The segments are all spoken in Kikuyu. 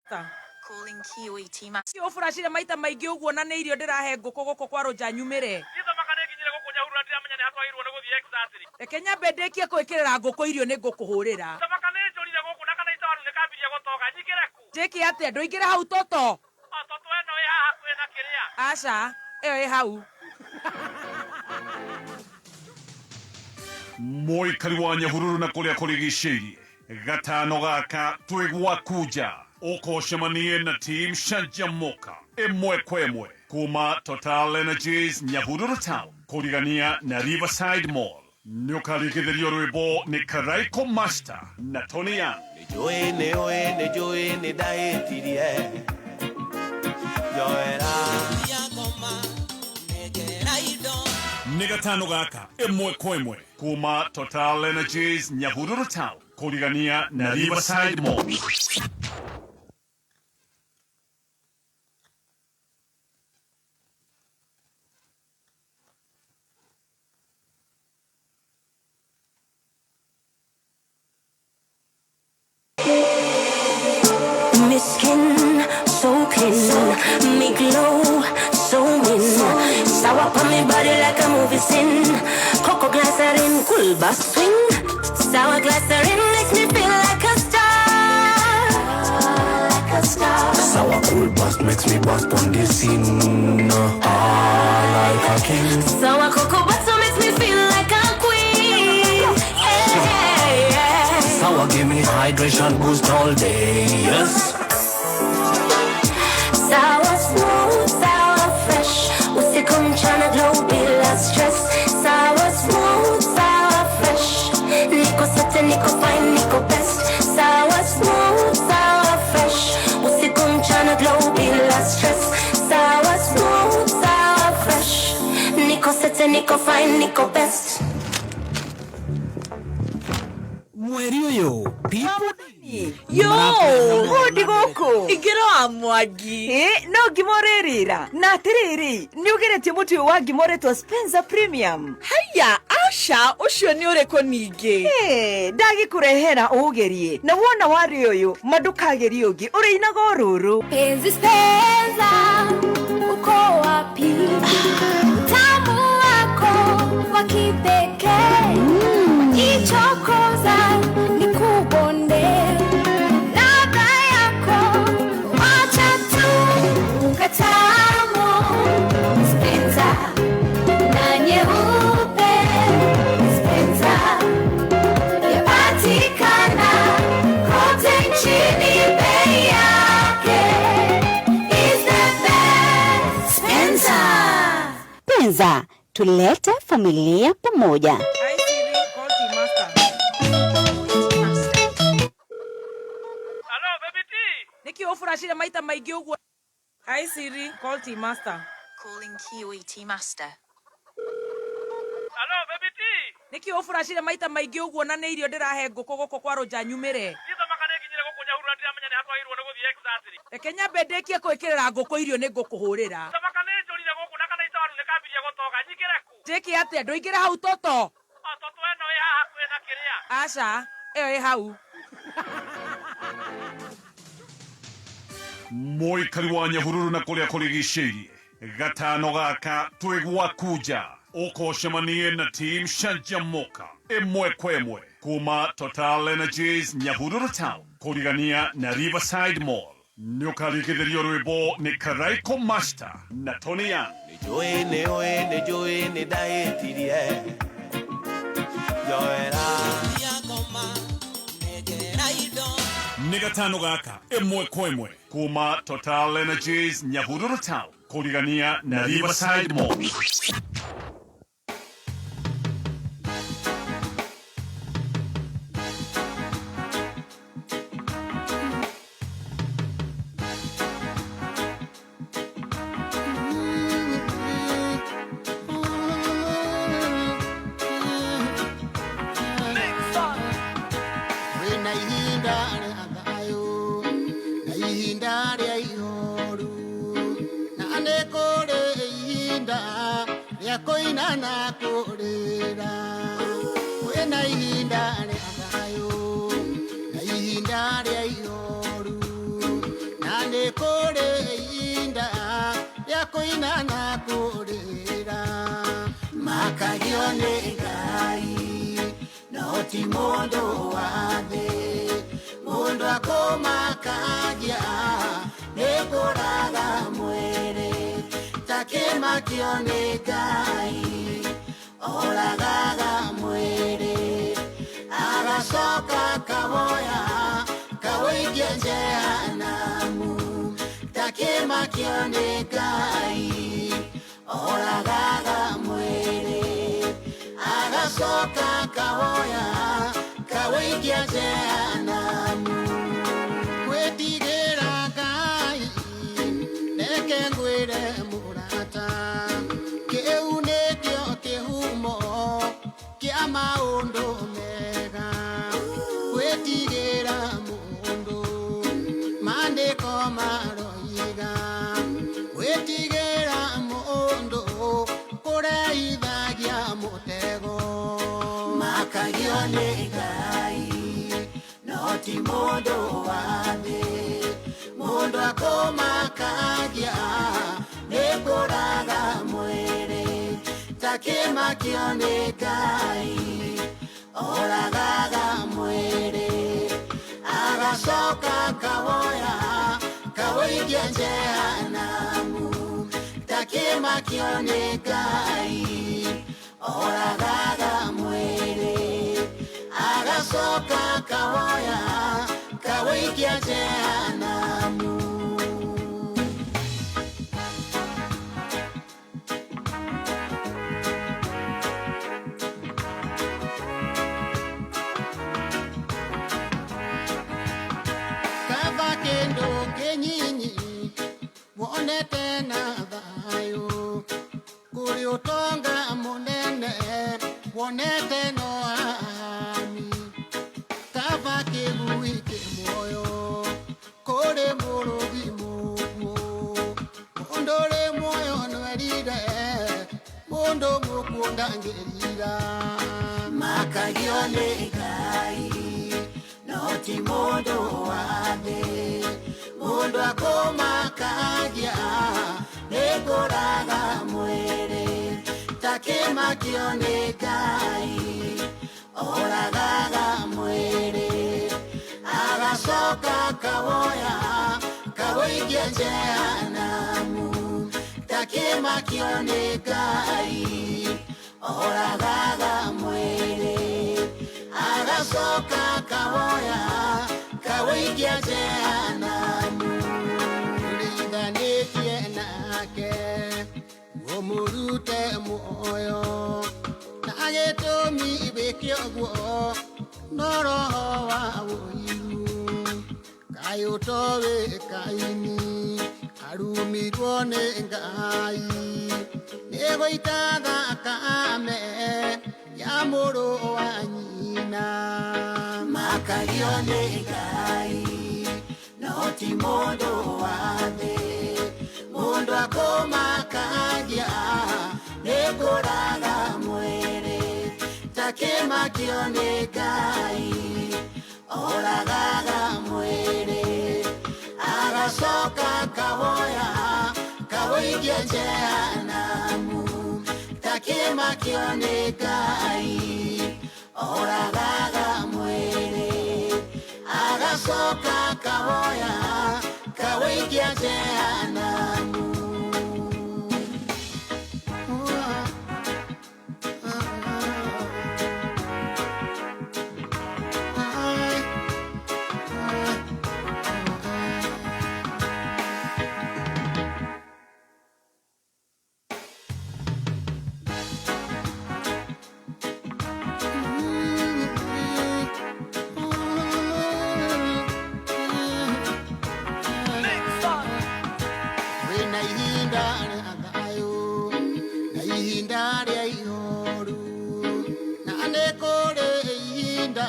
Calling Kiwi Team. Ũburacire maita maingĩ ũguo na nĩ irio ndĩrahe ngũkũ gũkũ kwa rũnja nyumĩre. Reke nyambe ndĩkie gwĩkĩrĩra ngũkũ irio nĩ ngũkũhũrĩra. Njĩke atĩa ndũingĩre hau toto? Aca, ĩyo ĩ hau. Mũikari wa Nyahururu na kũrĩa kũrigicĩirie gatano gaka twĩ gwaku nja ũka ũcemanie na team Canjamuka ĩmwe kwa ĩmwe kuma Total Energies Nyahururu Town kũrigania na Riverside Mall. Nĩ ũkarigithĩrio rwĩmbo nĩ Karaiko Master na Tony Young. Nĩnjũĩ nĩũĩ nĩnjũĩ nĩndahĩtirie njoera. Nĩ gatano gaka ĩmwe kwa ĩmwe kuma Total Energies Nyahururu Town kũrigania na Riverside Mall. Me skin so clean, me glow so mean. Sour on me body like a movie scene. Cocoa glycerin, cool bass swing. Sour glycerin makes me feel like a star, like a star. Sour cool bust makes me bust on the scene. Ah, like a king. Sour cocoa butter makes me feel like a queen. Yeah, yeah. Sour give me hydration boost all day. Yes. Sour smooth, sour fresh. Usiku mchana glow bila stress. Sour smooth, sour fresh. Niko sete, niko fine, niko best. Sour smooth, sour fresh. Usiku mchana glow bila stress. Sour smooth, sour fresh. Niko sete, niko fine, niko best. Mweri ũyũ people Yo, Hũndi gũkũ. Ingĩra wa Mwangi. Ĩ, no ngima ũrĩrĩra na atĩrĩrĩ nĩ ũgeretie mũtu ũyũ wa ngima ũretwo Spencer Premium. Haya, aca, ũcio nĩ ũrĩkũ ningĩ? Ĩ, ndagĩkũrehera ũũgerie na wona warĩ ũyũ ma ndũkagerie ũngĩ ũrĩinaga o rũrũ. Penzi Spenza, uko wapi? Utamu wako wa kipekee wajichokoza nikubonde, ladha yako wacha tu katamu. Spenza na nyeupe, Spenza yapatikana kote nchini, bei yake is the best. Spenza. Penza, tulete familia pamoja. Hi Siri, call Team Master. Nĩkĩ ũburacire maita maingĩ ũguo? Hi Siri, call Team Master. Calling Kiwi Team Master. Nĩkĩ ũburacire maita maingĩ ũguo na nĩ irio ndĩrahe ngũkũ gũkũ kwa rũnja nyumĩre? Reke nyambe ndĩkie gwĩkĩrĩra ngũkũ irio nĩ ngũkũhũrĩra. Njĩke atĩa ndũingĩre hau toto? Aca, ĩyo ĩ hau. Mũikari wa Nyahururu na kũrĩa kũrigicĩirie gatano gaka twĩ gwaku nja ũka ũcemanie na team Canjamuka ĩmwe kwa ĩmwe kuma Total Energies Nyahururu Town kũrigania na Riverside Mall. Nĩ ũkarigithĩrio rwĩmbo nĩ Karaiko Master na Tony Young. Nĩnjũĩ nĩũĩ nĩnjũĩ nĩndahĩtirie njoera. Nĩ gatano gaka ĩmwe kwa ĩmwe kuma Total Energies Nyahururu Town kũrigania na Riverside Mall. Kwĩna ihinda rĩa thayũ na ihinda rĩa ihoru na nĩ kũrĩ ihinda rĩa kũina na kũrĩra. Kwĩna ihinda rĩa thayũ na ihinda rĩa ihoru na kũina na kũrĩra makagio nĩ Ngai no ti mũndũ wa thĩ mũndũ akũmakagia nĩ kũraga mwĩrĩ takĩmakio nĩ Ngai oragaga mwĩrĩ agacoka kawoya kawĩikia jehanamu takĩmakio nĩ Ngai oragaga mwĩrĩ agacoka kawoya kawĩikia jehanamu gwĩtigĩra Ngai reke ngwĩre mũrata kĩu nĩkĩo kĩhumo kĩa maũndũ mega gwĩtigĩra mũndũ maandĩko maroiga gwĩtigĩra mũndũ kũreithagia mũtego makagio nĩ Ngai no ti mũndũ wa thĩ mũndũ akũmakagia nĩ kũraga mwĩrĩ takĩmakio nĩ Ngai oragaga mwĩrĩ agacoka kawoya kawĩikia jehanamu takĩmakio nĩ Ngai oragaga mwĩrĩ agacoka kawoya kawĩikia jehanamu. Kaba kĩndũ kĩnyinyi wonete na thayũ kũrĩ ũtonga mũnene wonete no ami kaba kĩgui kĩ muoyo kũrĩ mũrũthi mũkuũ mũndũ ũrĩ muoyo nĩwerire mũndũ mũkuũ ndangĩrira makagio nĩ Ngai no ti mũndũ wa thĩ mũndũ akũmakagia nĩ kũraga mwĩrĩ takĩmakio nĩ Ngai oragaga mwĩrĩ agacoka kawoya kawĩikia jehanamu takĩmakio nĩ Ngai oragaga mwĩrĩ agacoka kawoya kawĩikia jehanamu ũringithanitie nake ũmũrute muoyo na gĩtũmi wĩke ũguo no roho wa ũiru kaĩ ũtoĩ Kaini arumirwo nĩ Ngai nĩ gũita thakame ya mũrũ wa nyina makagio nĩ Ngai no ti mũndũ wa thĩ mũndũ akũmakagia nĩ kũraga mwĩrĩ takĩmakio nĩ Ngai oragaga mwĩrĩ agacoka kawoya kawĩikia jehanamu takĩmakio nĩ Ngai oragaga mwĩrĩ agacoka kawoya kawĩikia jehanamu. Wĩna ihinda rĩa thayũ na ihinda rĩa ihoru na nĩ kũrĩ ihinda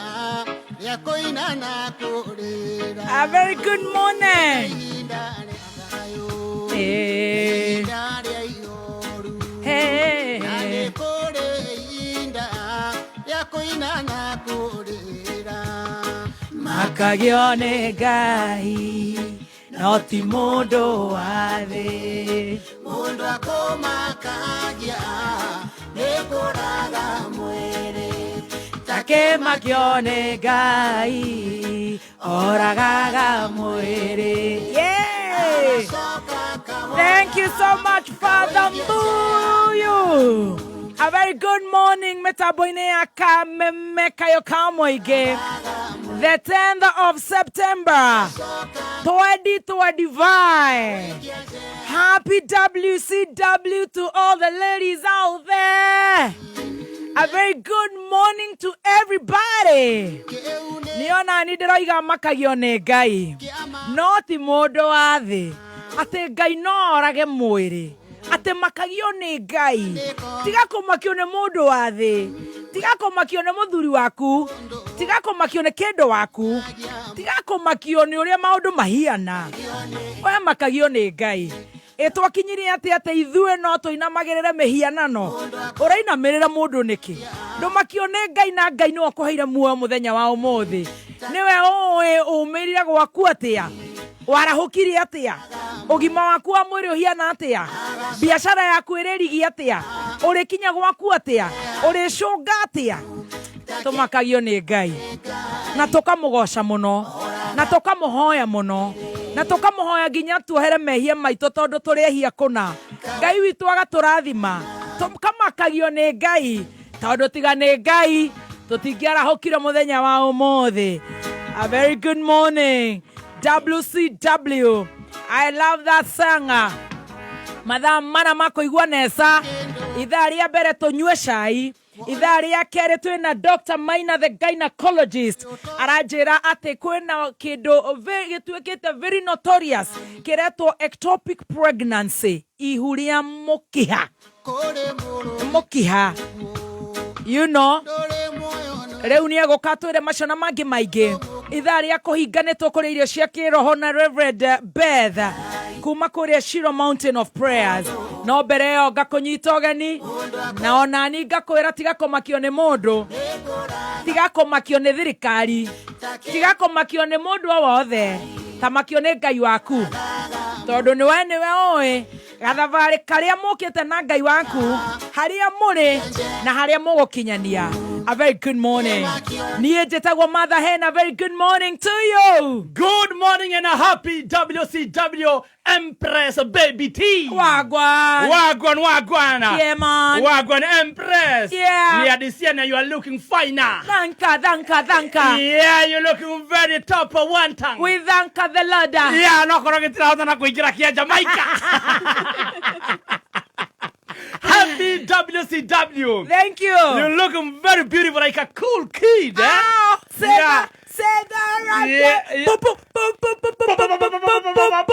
rĩa kũina na kũrĩra. A very good morning. Ihinda rĩa thayũ Hey. ihinda rĩa ihoru Hey. na nĩ kũrĩ ihinda rĩa kũina na kũrĩra Makagio nĩ Ngai no No ti mũndũ wa thĩ. Mundu akomakagia nĩ kũraga mwĩrĩ. Takemakio nĩ Ngai oragaga mwĩrĩ. Yay! Thank you so much, Father Mbuyu. A very good morning, mĩtambo-inĩ ya Kameme Kayo ka Mũingĩ. The 10th of September, 2025. Happy WCW to all the ladies out there. A very good morning to everybody. Niona nĩ ndĩroiga makagio nĩ Ngai no ti mũndũ wa thĩ, atĩ Ngai no orage mwĩrĩ, atĩ makagio nĩ Ngai. Tiga kũmakio nĩ mũndũ wa thĩ, tiga kũmakio nĩ mũthuri waku, tiga kũmakio nĩ kĩndũ waku, tiga kũmakio nĩ ũrĩa maũndũ mahiana. We makagio nĩ Ngai. Ĩtwakinyirie atĩ ithuĩ no tũinamagĩrĩre mĩhianano. Ũrainamĩrĩra mũndũ nĩkĩ? Ndũmakio nĩ Ngai, na Ngai nĩwe ũkũheire muoyo mũthenya wa ũmũthĩ. Nĩwe ũĩ ũmĩrire gwaku atĩa, warahũkire atĩa, ũgima waku wa mwĩrĩ ũhiana atĩa, biacara yaku ĩrĩrigi atĩa, ũrĩkinya gwaku atĩa, ũrĩcũnga atĩa. Tũmakagio nĩ Ngai na tũkamũgoca mũno na tũkamũhoya mũno na tũkamũhoya nginya tuohere mehia maitũ, tondũ tũrĩ ehia kũna. Ngai witũ agatũrathima. Tũkamakagio nĩ Ngai, tondũ tiga nĩ Ngai tũtingĩarahũkire mũthenya wa ũmũthĩ. A very good morning, WCW. I love that song. Mathaa mana ma kũigua neca. Ithaa rĩa mbere tũnyue cai, ithaa rĩa kerĩ twĩna Dr. Maina the gynecologist. Aranjĩra atĩ kwĩna kĩndũ gĩtuĩkĩte very notorious kĩretwo ectopic pregnancy, ihu rĩa mũkiha. Mũkiha, rĩu nĩ egũka twĩre macio na mangĩ maingĩ. Ithaa rĩa kũhinga nĩ tũkũrĩa irio cia kĩroho na Reverend Beth kuma kũrĩa Shiro Mountain of Prayers. No mbere ĩyo ngakũnyita ũgeni na onani ngakwĩra tiga kũmakio nĩ mũndũ, tiga kũmakio nĩ thirikari, tiga kũmakio nĩ mũndũ o wothe, tamakio nĩ Ngai waku, tondũ nĩwe ũĩ gathabarĩ karĩa mũkĩte na Ngai waku, harĩa mũrĩ na harĩa mũgũkinyania. A very good morning. Niĩ njĩtagwo Martha Hena. Very good morning to you. Good morning and a happy WCW, Empress Baby T. Wagwan. Wagwan, wagwan. Yeah, man. Wagwan, Empress. Yeah. Niadisiana, you are looking finer. Thanka, thanka, thanka. Yeah, you're looking very top of one tongue. We thank the Lord. Yeah, no korwo gĩtirahota na kũingĩra kĩa Jamaica. Happy WCW. Thank you. You're looking very beautiful, like a cool kid. Eh? Oh, say Yeah. that, say that right Yeah, there. yeah. Pull, pull, pull, pull, pull, pull, pull, pull, pull, pull, pull up.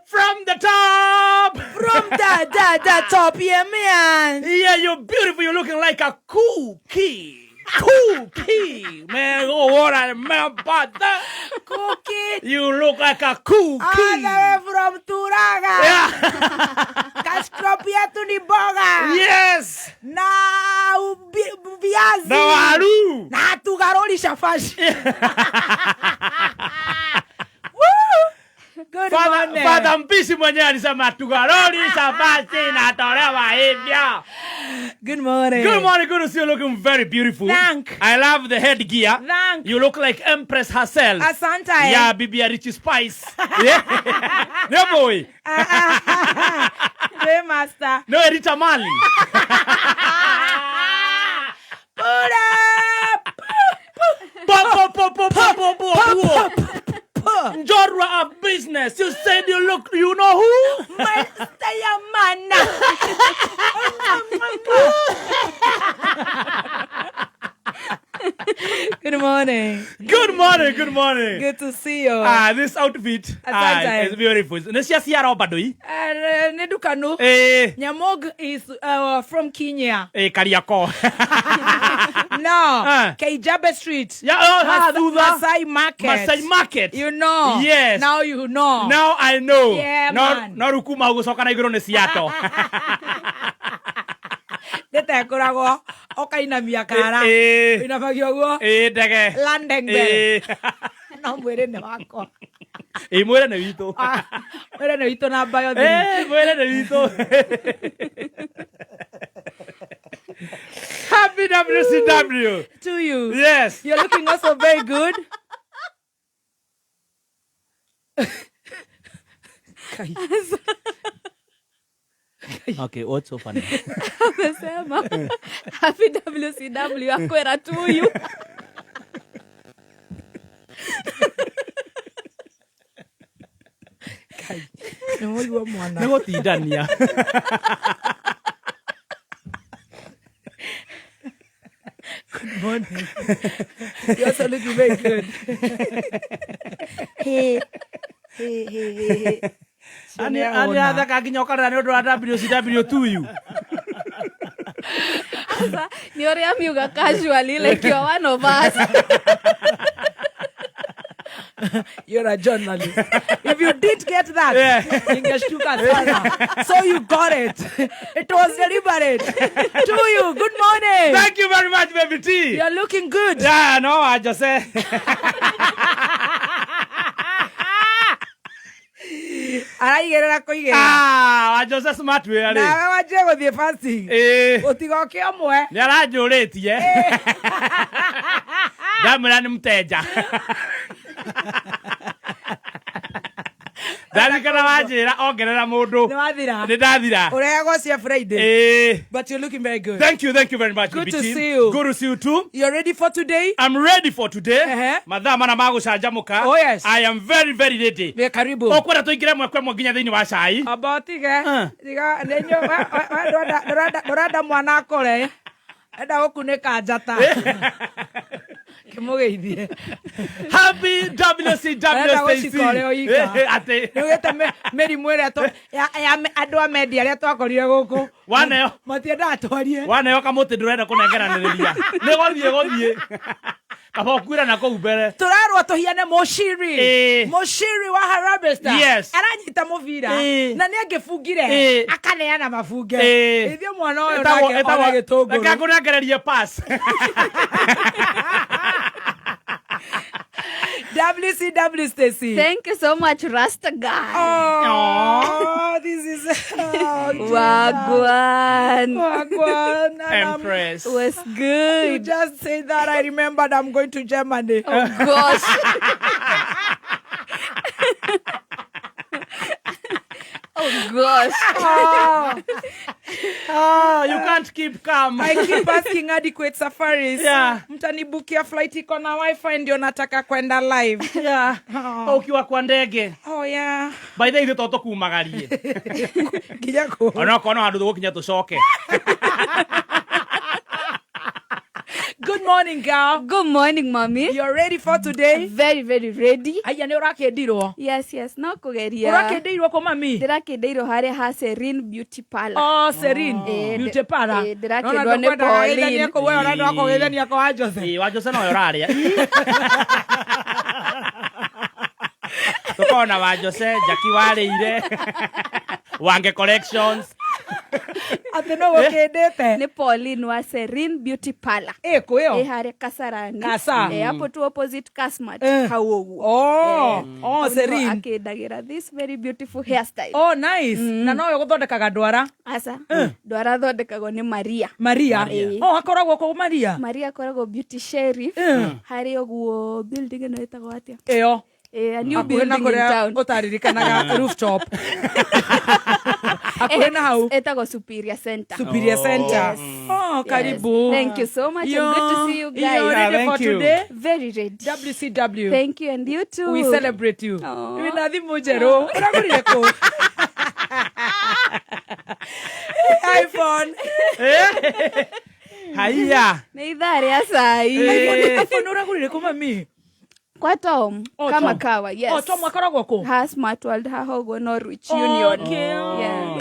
From the top. From the top, yeah, man. Yeah, you're beautiful. You're looking like a cool kid. Cool kid. Man, oh, what I remember that. Cool kid. You look like a cool All kid. the way from Turaga. Yeah. Cash crop yetu ni boga. Yes. Na viazi. Na waru. Na tugaroli shafashi. Woo! Good morning. Father Mpisi mwenyewe alisema tugaroli shafashi natolewa hivyo. Good morning. Good morning, good to see you looking very beautiful. Thank. I love the headgear. Thank. You look like Empress herself. Asante. eh. Yeah, Bibi Richie Spice. Yeah. No boy. Hey, master. No Rita Mali. Pull up. Po po po po po po po po. Njorua of business. You said you look, you know who? Master Yamana. Good morning. Good morning, good morning. Good to see you. Ah, this outfit Asante. is beautiful. Nĩ cia Roba ndũi? Nĩ ndukanu. Eh, Nyamog is from Kenya. eh, Kariakoo. No. Ah. Kijabe Street. Yeah, oh, ha, thutha. Masai Market. Masai Market. You know. Yes. Now you know. Now I know. Yeah, no, man. No rĩu kuma hau gũcoka na igũrũ nĩ Seattle. Nĩtekoragwo ũkainamia kara. Eh, eh. Ũinamagia ũguo. Eh, ndege. Landing bell. Eh. No mwĩrĩ nĩ wakwa. Ĩ mwĩre nĩ witũ. Mwĩre nĩ witũ namba yothe. Eh, mwĩre nĩ witũ. Happy WCW. To you. Yes. You're looking also very good. Kai. Okay, what's so funny? Amesema happy WCW akwera to you. Kai. Nĩ mũigua mwana. Nĩ gũtindania. Good morning. You're also looking very good. Hey. Hey, hey, hey, hey. Ani athaka nginya ũkarĩra nĩ ũndũ wa WCW to you. Sasa ni ũrĩa miuga casually like you're one of us. You're a journalist. If you did get that, ningeshtuka sana. So you got it. It was deliberate. To you. Good morning. Thank you very much, baby T. You're looking good. Yeah, no, I just say. Araigĩrĩra kũigĩrĩra. Ah, Jose smart way arĩ. Nawe wanjie gũthiĩ fasting. Ĩĩ. Ũtigoke ũmwe. Nĩ aranjũrĩtie. Ndamwĩra nĩ mteja. Ndarikana wanjĩra ongerera mũndũ. Nĩ wathira. Nĩ ndathira. Ũrehagwo cia Friday. Ĩĩ. But you're looking very good. Thank you, thank you very much. Good baby to T. see you. Good to see you too. You're ready for today? I'm ready for today. Uh-huh. Mathaa mana ma gũcanjamũka. Oh, yes. I am very very ready. Wĩ karibu. Ũkwenda tũingĩre mwe kwa ĩmwe nginya thĩinĩ wa cai. Amba ũtige. Tiga ndũrenda mwana akũre. Enda gũkunĩka njata. Kĩmũgeithie. Happy WCW Arenda Stacy. gũcika ũrĩa ũika. Atĩ. Nĩugĩte mĩrimũ ĩrĩa ya andũ a media arĩa twakorire gũkũ. Waneo. Matiendaga twarie. Waneo kamũtĩ ndũrenda kũnengeranĩrĩria. Nĩ gũthiĩ gũthiĩ. Kaba ũkuĩra na kũu mbere. Tũrerwo tũhiane Mũciri. Ĩĩ. Mũciri wa Harambee Stars. Yes. Aranyita mũbira. Ĩĩ. Na nĩ angĩbungire. Ĩĩ. Akaneana mabunge. Ĩĩ. Ithuĩ mwana ũyũ nake ona gĩtũngũrũ. Reke ngũnengererie pass. WCW Stacy. Thank you so much, Rasta guy. Oh, this is oh, Wagwan. Wagwan. Empress. Was good. You just say that I remembered I'm going to Germany. Oh gosh. Oh gosh. Oh. Ah, you can't keep calm. I keep asking Adequate Safaris. Yeah. Mtanibukia flight iko na wifi ndio nataka kwenda live. Yeah. Oh. Ukiwa kwa ndege. Oh yeah. By the way, ithuĩ to tũkumagarie. Nginya kũ? Onokorwo no handũ tũgũkinya tũcoke. Good morning, girl. Good morning, mommy. You're ready for today? Very, very ready. Aya nĩ ũrakĩndirwo. Yes, yes. No kũgeria. Ũrakĩndeirwo kũ mami? Ndĩrakĩndeirwo harĩa ha Serene Beauty Parlor. Oh, Serene Beauty Parlor. Ndĩrakĩndwo nĩ Pauline. Kũ we ũrenda kũgeithania kũ wa Jose. Ĩĩ, wa Jose nowe ũrarĩa. Tũkorwo na wa Jose, Jackie warĩire. Wange Collections. Atĩ no gũkĩndĩte. Nĩ Pauline wa Serene Beauty Parlor. Ĩ kũ ĩyo? Ĩ harĩa Kasarani. Kasa. Ĩ hapo tu opposite Kasmart. Eh. Hau ũguo. Oh, oh, Hau nĩho Serene. akĩndagĩra this very beautiful hairstyle. Oh, nice. Na nowe gũthondekaga ndwara. Aca. Ndwara thondekagwo nĩ Maria. Maria. Ĩ. Oh, akoragwo kũ Maria? Maria akoragwo beauty sheriff. Harĩ ũguo building ĩno ĩtagwo atĩa? Ĩyo. Eh, a new Hakuhĩ na building in kũrĩa town. ũtaririkanaga rooftop. Hakuhĩ na hau. Ĩtagwo Superior Center. Superior Center. Yes. Oh, karibu. Yes. Thank you so much. And good to see you guys. You're ready Yeah, for thank you. today? Very ready. WCW. Thank you and you too. We celebrate you. Aw. Wĩna thimũ njerũ. Ũragũrire kũ? iPhone. Haiya. Nĩ ithaa rĩa cai. iPhone ũragũrire kũ mami? Kwa Tom. Oh, Kama Tom. kawa, yes. Oh, Tom akoragwo kũ? Ha Smart World haha ũguo Norwich Union. Okay. Yeah.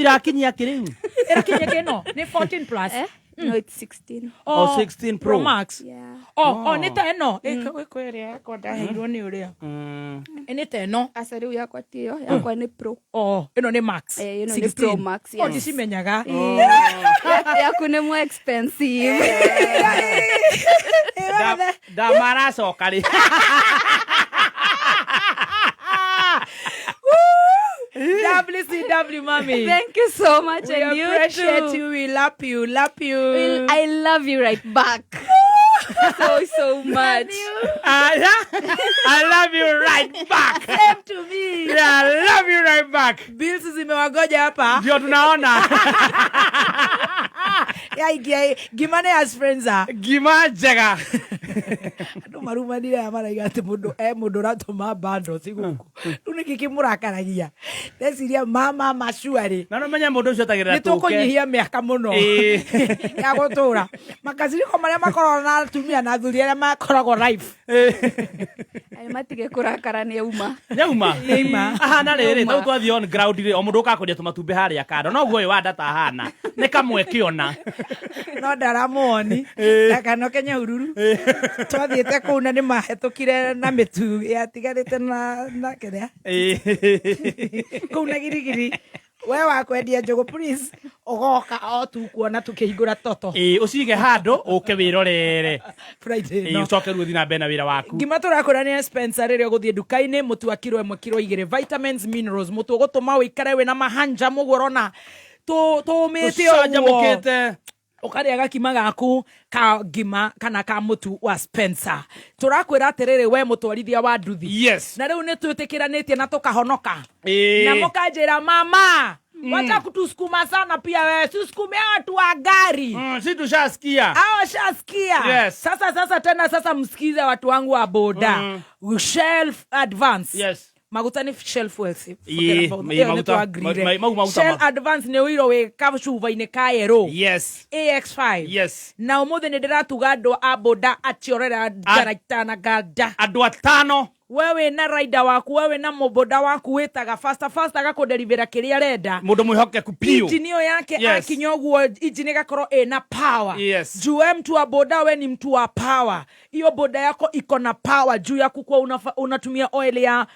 Irakinyia kĩ rĩu? Ĩrakinyia kĩno? Nĩ 14 plus. Eh? No, it's 16. Oh, 16 Pro. Max. Yeah. Oh, oh, nĩ ta ĩno. Ĩkwĩ ĩrĩa yakwa ndaheirwo nĩ ũrĩa. Nĩ ta ĩno. Aca rĩu yakwa ti ĩyo, yakwa nĩ Pro. Oh, ĩno nĩ Max. Eh, ĩno nĩ 16. Pro Max, Oh, yes. ndicimenyaga. Yaku nĩ more expensive. Ndamaracoka rĩ. WCW, mommy. Thank you so much. We And you appreciate too. you. We love you. Love you. Well, I love you right back. So, so much. I love you right back. Same to me. Yeah, I love you right back. Bills zimewagoja hapa. Ndio tunaona. Yeah, Gimane as friends are. Gima njega. Andå marumanire aya maraiga atä må ndå e må ndå ũratũma bundles gũkũ rĩu nĩkĩ kĩmũrakaragia ndeciria mama macuarĩ Na no menye mũndũ ũcio etagĩrĩra nĩ tũkũnyihia mĩaka mũno Ĩĩ. ya gũtũra makaciriko marĩa makoragwo na atumia na athuri arĩa makoragwo life Ayo matige kũrakara nĩ auma. Nyauma. Nĩauma. Ahana rĩrĩ, Nĩauma. tau twathiĩ on ground rĩ, o mũndũ ũkaga kwendia tũmatumbĩ harĩa kando. Noguo ũyũ wa ndata ahana. Nĩ kamwe kĩona. No ndaramuoni ndakanoke Nyahururu twathiĩte kũu na nĩ mahetũkire na mĩtu yatigarĩte na kĩrĩa kũu na girigiri we wa kwendia njũgũ please ũgoka o tu kuona tũkĩhingũra toto Ĩĩ, ũcige handũ ũke wĩrorere. Friday Ĩĩ, ĩno. ũcoke rĩu ũthiĩ na mbere na wĩra waku. Ngima tũrakũrania Spencer rĩrĩa ũgũthiĩ nduka-inĩ mũtu wa kiro ĩmwe kiro igĩrĩ vitamins minerals mũtu ũgũtũma ũikare wĩna mahanja mũguo ũrona tũmĩte ũguo Ũcanjamũkĩte. Ũkarĩa gakima gaku ka ngima kana ka mũtu wa Spencer tũrakwĩra atĩrĩrĩ we mũtwarithia wa nduthi. Yes. Na rĩu nĩ twĩtĩkĩranĩtie na tũkahonoka. Ĩĩ. Na mũkanjĩra mama wacha kutusukuma sana pia wewe sisukume watu wa gari. Si tushasikia. Hao shasikia. Yes. Sasa tena sasa msikize watu wangu wa boda. Shelf advance. Yes. Maguta nĩ shelf wealth. Ĩĩ, maguta- mau maguta Shell advance nĩ ũiro wĩ kacuba-inĩ ka yerũ. Yes. AX5. Yes. Na ũmũthĩ nĩ ndĩratuga andũ a boda atiorera njaraitana ganda. Andũ atano. We wĩna rider waku, we wĩna mũboda waku wĩtaga faster faster agakũderivĩra kĩrĩa arenda. Mũndũ mwĩhokeku biũ. Injini ĩyo yake Yes. akinya ũguo injini ĩgakorwo ĩna power. Yes. Juu we mtu wa boda we ni mtu wa power. Hiyo boda yako iko na power juu ya kukuwa unatumia oil ya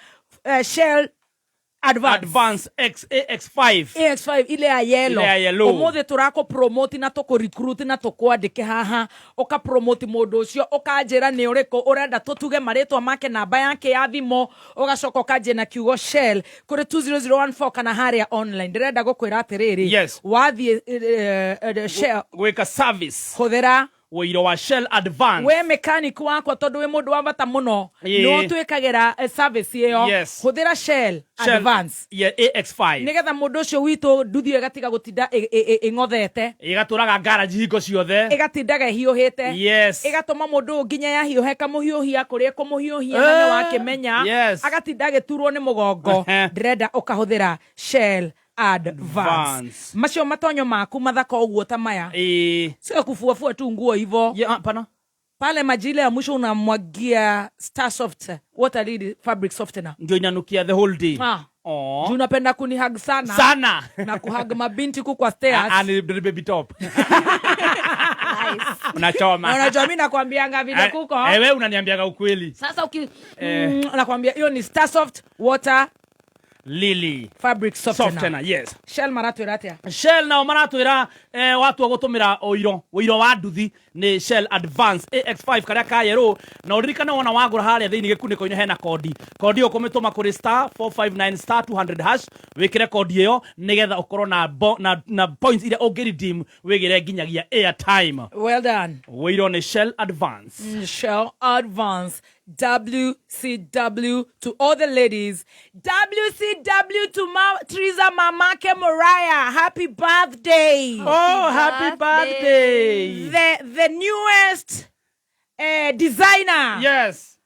Shell Advance. Advance AX5. AX5 ile ya yellow. Ile ya yellow. Ũmũthĩ tũrakũ promote na tũkũ recruit na tũkwandĩke haha ũka promote mũndũ ũcio ũkanjĩra nĩ ũrĩkũ ũrenda tũtuge marĩtwa make namba yake ya thimũ ũgacoka ũkanjia na kiugo Shell kũrĩ 20014 kana harĩa online ndĩrenda gũkwĩra atĩrĩrĩ. Yes. Wathiĩ Shell Gwĩka service. Hũthĩra Wĩiro wa Shell Advance. We mechanic wakwa tondũ wĩ mũndũ wa bata mũno Ĩĩ. nĩ ũtwĩkagĩra service ĩyo. Yes. Hũthĩra Shell Shell Advance. Yeah, AX5. Nigetha mũndũ ũcio witũ nduthi ĩyo ĩgatiga gũtinda ĩng'othete. Ĩgatũraga garage hingo ciothe. Ĩgatindaga ĩhiũhĩte. Yes. Ĩgatũma mũndũ ũyũ nginya yahiũha ĩkamũhiũhia kũrĩa ĩkũmũhiũhia na nĩ wakĩmenya. Yes. Agatinda agĩturwo nĩ mũgongo. Ndĩrenda ũkahũthĩra Shell Advance. Advance. Macio matonyo maku mathaka ũguo ta maya. Ĩĩ. Sio kufuafua tu nguo hivo. Yeah, hapana. Pale maji ile ya mwisho unamwagia Star Soft water lily fabric softener. Ndio inanukia the whole day. Ah. Aw. Juu unapenda kunihug sana. Sana. Na kuhug mabinti ku kwa stairs. Ah, ni baby top. Nice. Unachoma. Na unajua mimi nakwambianga vile kuko. Wewe unaniambianga ukweli. Sasa nakwambia hiyo ni Star Soft water Lily fabric softener. Softener, yes. Shell maratwĩra atĩa? Shell nao maratwĩra watua gũtũmĩra ũiro wa nduthi nĩ Shell Advance AX5 karĩa ka yerũ na ũririkane wona wagũra harĩa thĩinĩ gĩkunĩko-inĩ hena kodi kodi ĩyo ũkũmĩtũma kũrĩ star 459 star 200 hash wĩkĩre kodi ĩyo nĩgetha ũkorwo na points iria ũngĩ redeem wĩgĩre nginyagia airtime. Well done. Wĩiro nĩ Shell Advance. Shell Advance. WCW to all the ladies. WCW to Teresa Mamake Mariah. Happy birthday. Oh, happy birthday. The newest designer. Yes.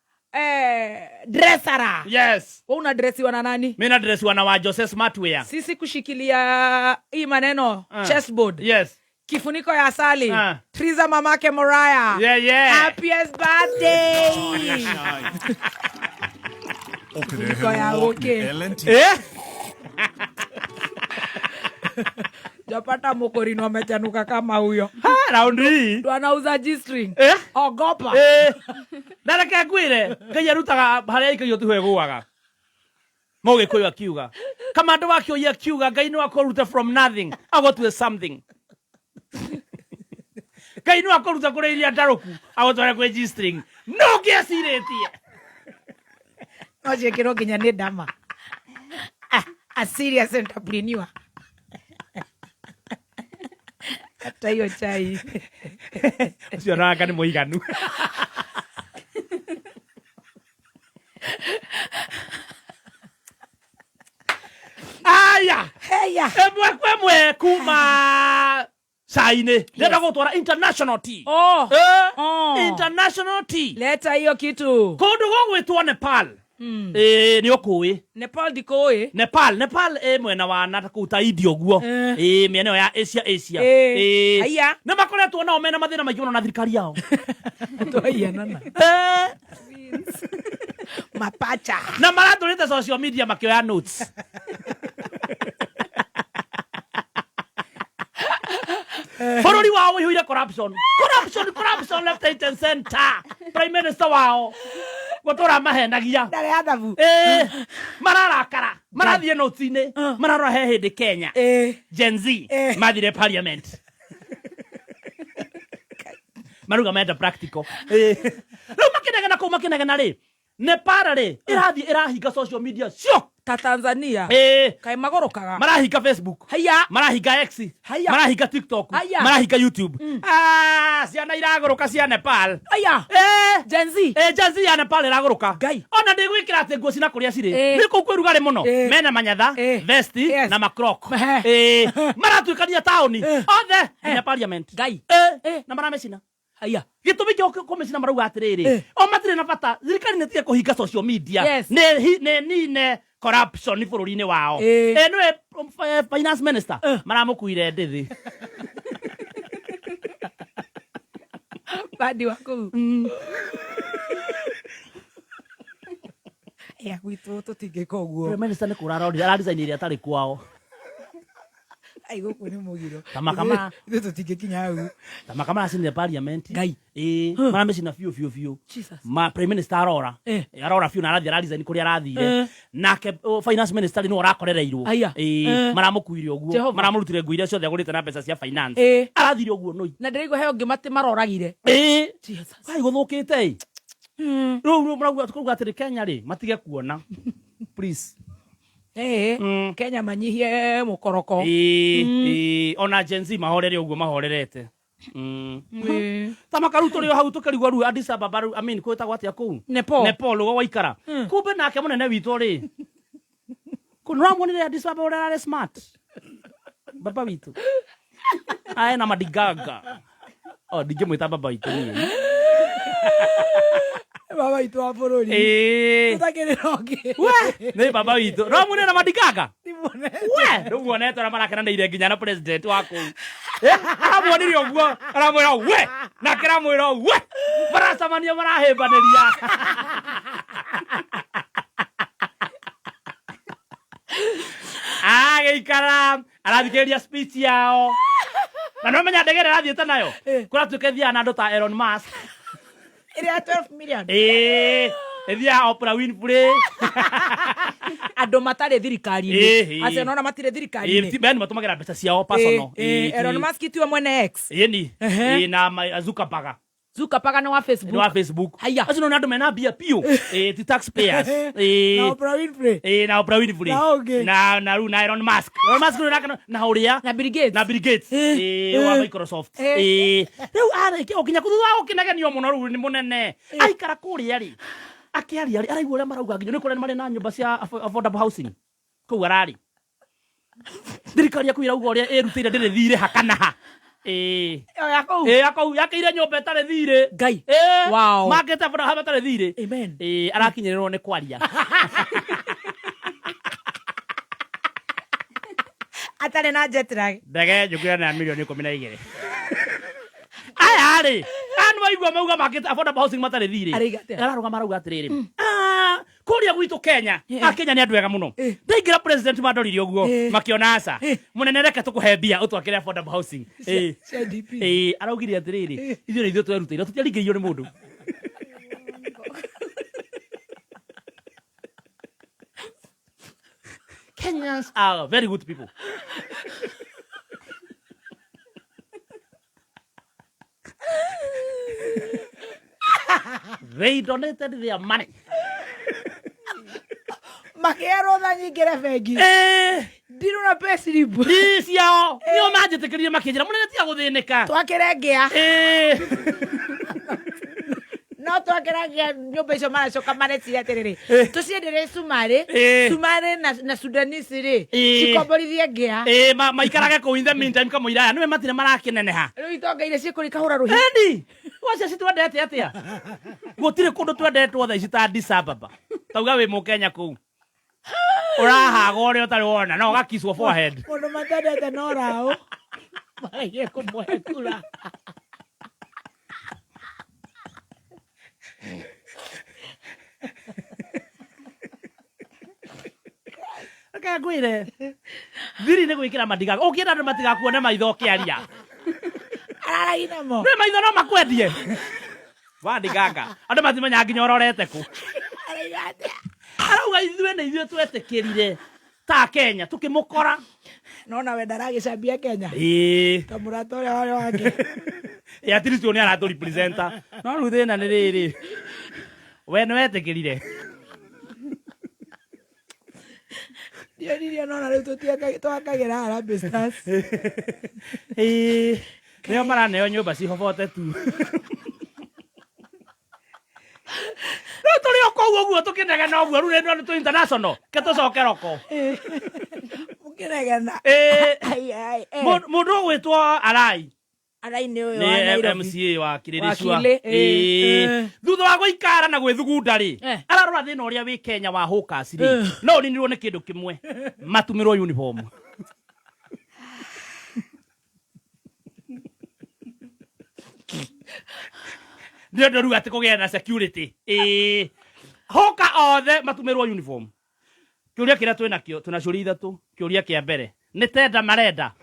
Dressera. Yes. Wewe unadressiwa na nani? Mimi nadressiwa na wa Jose Smartwear. Sisi kushikilia hii maneno chessboard. Yes. Kifuniko ya asali. Teresa Mamake Mariah. Yeah, yeah. Happiest birthday. Kifuniko ya okay. Japata mokorino amechanuka kama huyo. Ha, round hii. Ndo anauza G-string. Ogopa. Na reke ngwĩre, Ngai arutaga harĩa aikagio tiho ĩgũaga. Mũgĩkũyũ akiuga. Kamando wa Kĩoi akiuga Ngai no akũrute from nothing, agũtue something. Ngai no akũrute kũrĩ iria ndarũku, agũtware kwĩ G-string. No ngĩecirĩtie. No ciĩkĩrwo nginya nĩ ndama. A serious entrepreneur. Hata hiyo chai. Ũcio nanga nĩ mũiganu. Aya. Heya. Ĩmwe kwa ĩmwe kuma cai-inĩ ndĩrenda gũtwara international tea. Oh. Eh, Oh. International tea. Leta hiyo kitu. Kũndũ gũgwĩtwo Nepal. Ĩĩ nĩ ũkũĩ. Nepal ndikũĩ. Nepal, Nepal ĩ mwena wa na kũu ta India ũguo. Ĩ mĩena ĩyo ya Asia Asia. Eh. Ĩ. Haiya. Nĩ makoretwo nao mena mathĩna maingĩ mũno na thirikari yao. Twaiyanana. Eh. Mapacha. Na maratũrĩte social media makĩoya notes. Bũrũri wao ũihũire corruption. Corruption, corruption left right and center. Prime Minister wao gũtũra mahenagia. Ndarĩ athabu. Eh, mararakara marathiĩ noti-inĩ mararora he hĩndĩ Kenya Eh. Gen Z Eh. mathire parliament maruga menda practical. Eh. Rĩu makĩnegena kũu makĩnegena rĩ Nepal rĩ ĩrathiĩ ĩrahinga social media cio. Ta Tanzania. Eh. Kaĩ magũrũkaga. Marahinga Facebook. Haiya. Marahinga X. Haiya. Marahinga TikTok. Haiya. Marahinga YouTube. Ah, ciana iragũrũka cia Nepal. Haiya. Eh. Gen Z. Eh, Gen Z ya Nepal ĩragũrũka. Ngai. Ona ndĩgwĩkĩra atĩ nguo cina kũrĩa cirĩ. Eh. Nĩ kũu kwĩ rugarĩ mũno. Eh. Mena manyatha, Eh. vesti Yes. na makrok. Eh. Eh, maratuĩkania taũni Eh. othe nginya parliament. Ngai. Eh, Eh. na maramĩcina. Haiya. Gĩtũmi kĩa kũmĩcina marauga atĩrĩrĩ Eh. o matirĩ na bata thirikari nĩ tige kũhinga social media Yes. nĩ nine corruption bũrũri-inĩ wao. Eh. Eh, nĩwe finance minister Eh. maramũkuire ndĩthĩ. Bandi wa kũu. Ya gwitũ tũtingĩka ũguo. Prime minister nĩ kũra arorire aradesign ĩrĩa atarĩ kwao. Ai gũkũ nĩ mũgiro. Kama kama. Ithuĩ tũtingĩkinya hau. Tamaka maracinire parliament. Ngai. Ĩĩ, maramĩcina biũ biũ biũ. Jesus. Ma prime minister arora. Eh. Arora biũ na arathiĩ araresign kũrĩa arathire. Eh. Nake finance minister rĩ nĩwe ũrakorereirwo. Aya. Ĩĩ, Eh. maramũkuire ũguo. Jehova. Maramũrutire nguo iria ciothe agũrĩte na mbeca cia finance. Eh. Arathire ũguo nũi. Na ndĩraigua he ũngĩ matĩ maroragire. Ĩĩ. Jesus. Kai gũthũkĩte ĩ. Rĩu rĩu marauga tũkauga atĩrĩ Kenya rĩ matige kuona. Please. Eh. Kenya manyihie mũkoroko. Ĩĩ, ĩĩ, ona Gen Z mahorere ũguo mahorerete. Eh. Ta makaru tũrĩ o hau tũkĩrigwo rĩu Addis Ababa rĩu I mean kwĩtagwo atĩa kũu? Nepal. Nepal ũguo waikara. Kumbe nake mũnene witũ rĩ. Kũ nĩũramuonire Addis Ababa ũrĩa ararĩ smart. Baba witũ. Ae na madigaga. Oh, ndingĩmwĩta baba witũ niĩ. Baba witũ wa bũrũri. Ĩĩ. Tũtakĩrĩ na ũngĩ. We, nĩ baba witũ. Nĩũramuonire na madigaga? Ndimuonete. We, ndũmuonete ũrĩa marakenanĩire nginya na president wa kũu. Eh, aramuonirie ũguo, aramwĩra we, nake aramwĩra we. Maracemania marahĩmbanĩria. Agĩikara, arathikĩrĩria speech yao. Na nĩũmenya ndege ĩrĩa arathiĩte nayo? Kũratuĩka ĩthiaga na andũ ta Elon Musk. Ĩrĩa ya 12 million. Ĩĩ, ĩthiaga Oprah Winfrey. Andũ matarĩ thirikari-inĩ. Ĩĩ. Acio nona matirĩ Ĩĩ, thirikari-inĩ. yani matũmagĩra mbeca ciao personal. Ĩĩ, Ĩĩ, Elon Musk tiwe mwene X. Ĩni. Ehe. Ĩĩ, na Zuckerberg. Zuckerberg nĩ wa Facebook. Nĩ wa Facebook. Haiya. Acio nĩ andũ mena mbia biũ. Ĩĩ, ti taxpayers. Ĩĩ. Na Oprah Winfrey. Ĩĩ, na Oprah Winfrey. Na ũngĩ. Na rĩu na Elon Musk. Elon Musk rĩu nake na ũrĩa. Na Bill Gates. Na Bill Gates. Ĩĩ, wa Microsoft. Ĩĩ. Rĩu arĩkia o nginya thutha wa gũkĩnegenio mũno rĩu nĩ mũnene. Aikara kũrĩa rĩ. Akĩaria rĩ, araigua ũrĩa marauga nginya nĩ kũrĩa marĩ na nyũmba cia affordable housing. Kũu ararĩ. Thirikari ya kũu ĩrauga ũrĩa ĩrutĩire ndĩrĩ thirĩ ha kana ha. Ĩĩ. Ĩyo ya kũu. Ĩĩ, ya kũu yakĩire nyũmba ĩtarĩ thirĩ. Ngai. Ĩĩ. Wow. Makĩte affordable housing ĩtarĩ thirĩ. Amen. Ĩĩ, arakinyĩrĩrwo nĩ kwaria. Atarĩ na jet lag. Ndege njũkĩra na milioni 12. Aya rĩ, aya nĩ waigua mauga makĩte affordable housing matarĩ thirĩ. Arauga atĩa? Ararũgama arauga atĩrĩrĩ. Ah, kũrĩa gwitũ Kenya, a Kenya nĩ andũ ega mũno. Ndaingĩra president mandorire ũguo, makĩona aca. Mũnene reke tũkũhe mbia ũtwakĩre affordable housing. Ĩĩ. Cia DP. Ĩĩ, araugire atĩrĩrĩ, ithuĩ nĩ ithuĩ twerutĩire, tũtiaringĩrĩirio nĩ mũndũ. Kenyans are very good people. They donated their money. Makĩerwo tha nyingĩre bengi. Ndirũ na pay slip. Ĩ, ciao nĩo manjĩtĩkĩrire makĩnjĩra mũnene tiga gũthĩnĩka. Twakĩre ngĩa. No twakĩra ngĩa nyũmba icio maracoka mareciria atĩrĩrĩ, tũcienderie cumarĩ, cumarĩ na Sudanese rĩ, cikomborithie ngĩa. Ĩ, maikarage kũu in the meantime kamũira aya nĩwe matirĩ marakĩneneha. Rĩu itonga iria ciĩkũrĩ ikahũra rũhĩ. Endi, wacia citwendete atĩa? Gũtirĩ kũndũ twendetwo thaa ici ta Addis Ababa. Tauga wĩ Mũkenya kũu. Ũrahaga ũrĩa ũtarĩ wona no ũgakicwo forehead. Mũndũ matendete no raũ. Maragie kũmũhe kura. Reke ngwĩre thiri nĩ gwĩkĩra madiga ũngĩenda andũ matigakuone maitho ũkĩaria. Araragia namo. Nĩ maitho no makwendie. Wandiganga andũ matimenyaga nginya ũrorete kũ. Arauga ithuĩ nĩ ithuĩ twetĩkĩrire ta Kenya tukĩmũkora. Nona we ndaragĩcambia Kenya. Ĩĩ. Ta mũrata ũrĩa warĩ wake. Ĩ at least ũyũ nĩ aratũ representa. No rĩu thĩna nĩ rĩrĩ. We nĩ wetĩkĩrire. Ndionirie nona rĩu twakagĩra Harambee Stars. Ĩĩ. Nĩo maraneo nyũmba cihobote tu. Rĩu tũrĩ o kũu ũguo tũkĩnegena ũguo rĩu rĩno nĩ tũ international ke tũcoke roko. Mũkĩnegena. Ĩĩ. Ai, ai, eh. Mũndũ ũgwĩtwo Arai Arai nĩ ũyũ nĩ wa Nairobi. MCA wa Kĩrĩrĩcua. Wa Kili, ĩĩ. Ĩĩ. Thutha wa gũikara na gwĩthugunda rĩ, ararora thĩna ũrĩa wĩ Kenya wa hawkers rĩ, no ũninirwo nĩ kĩndũ kĩmwe, matumĩrwo uniform. Nĩ ũndũ rĩu atĩ kũgĩa na security. Ĩĩ. Hawker othe matumĩrwo uniform. Kĩũria kĩrĩa twĩnakĩo, twĩna ciũria ithatũ. Kĩũria kĩa mbere, nĩ tenda marenda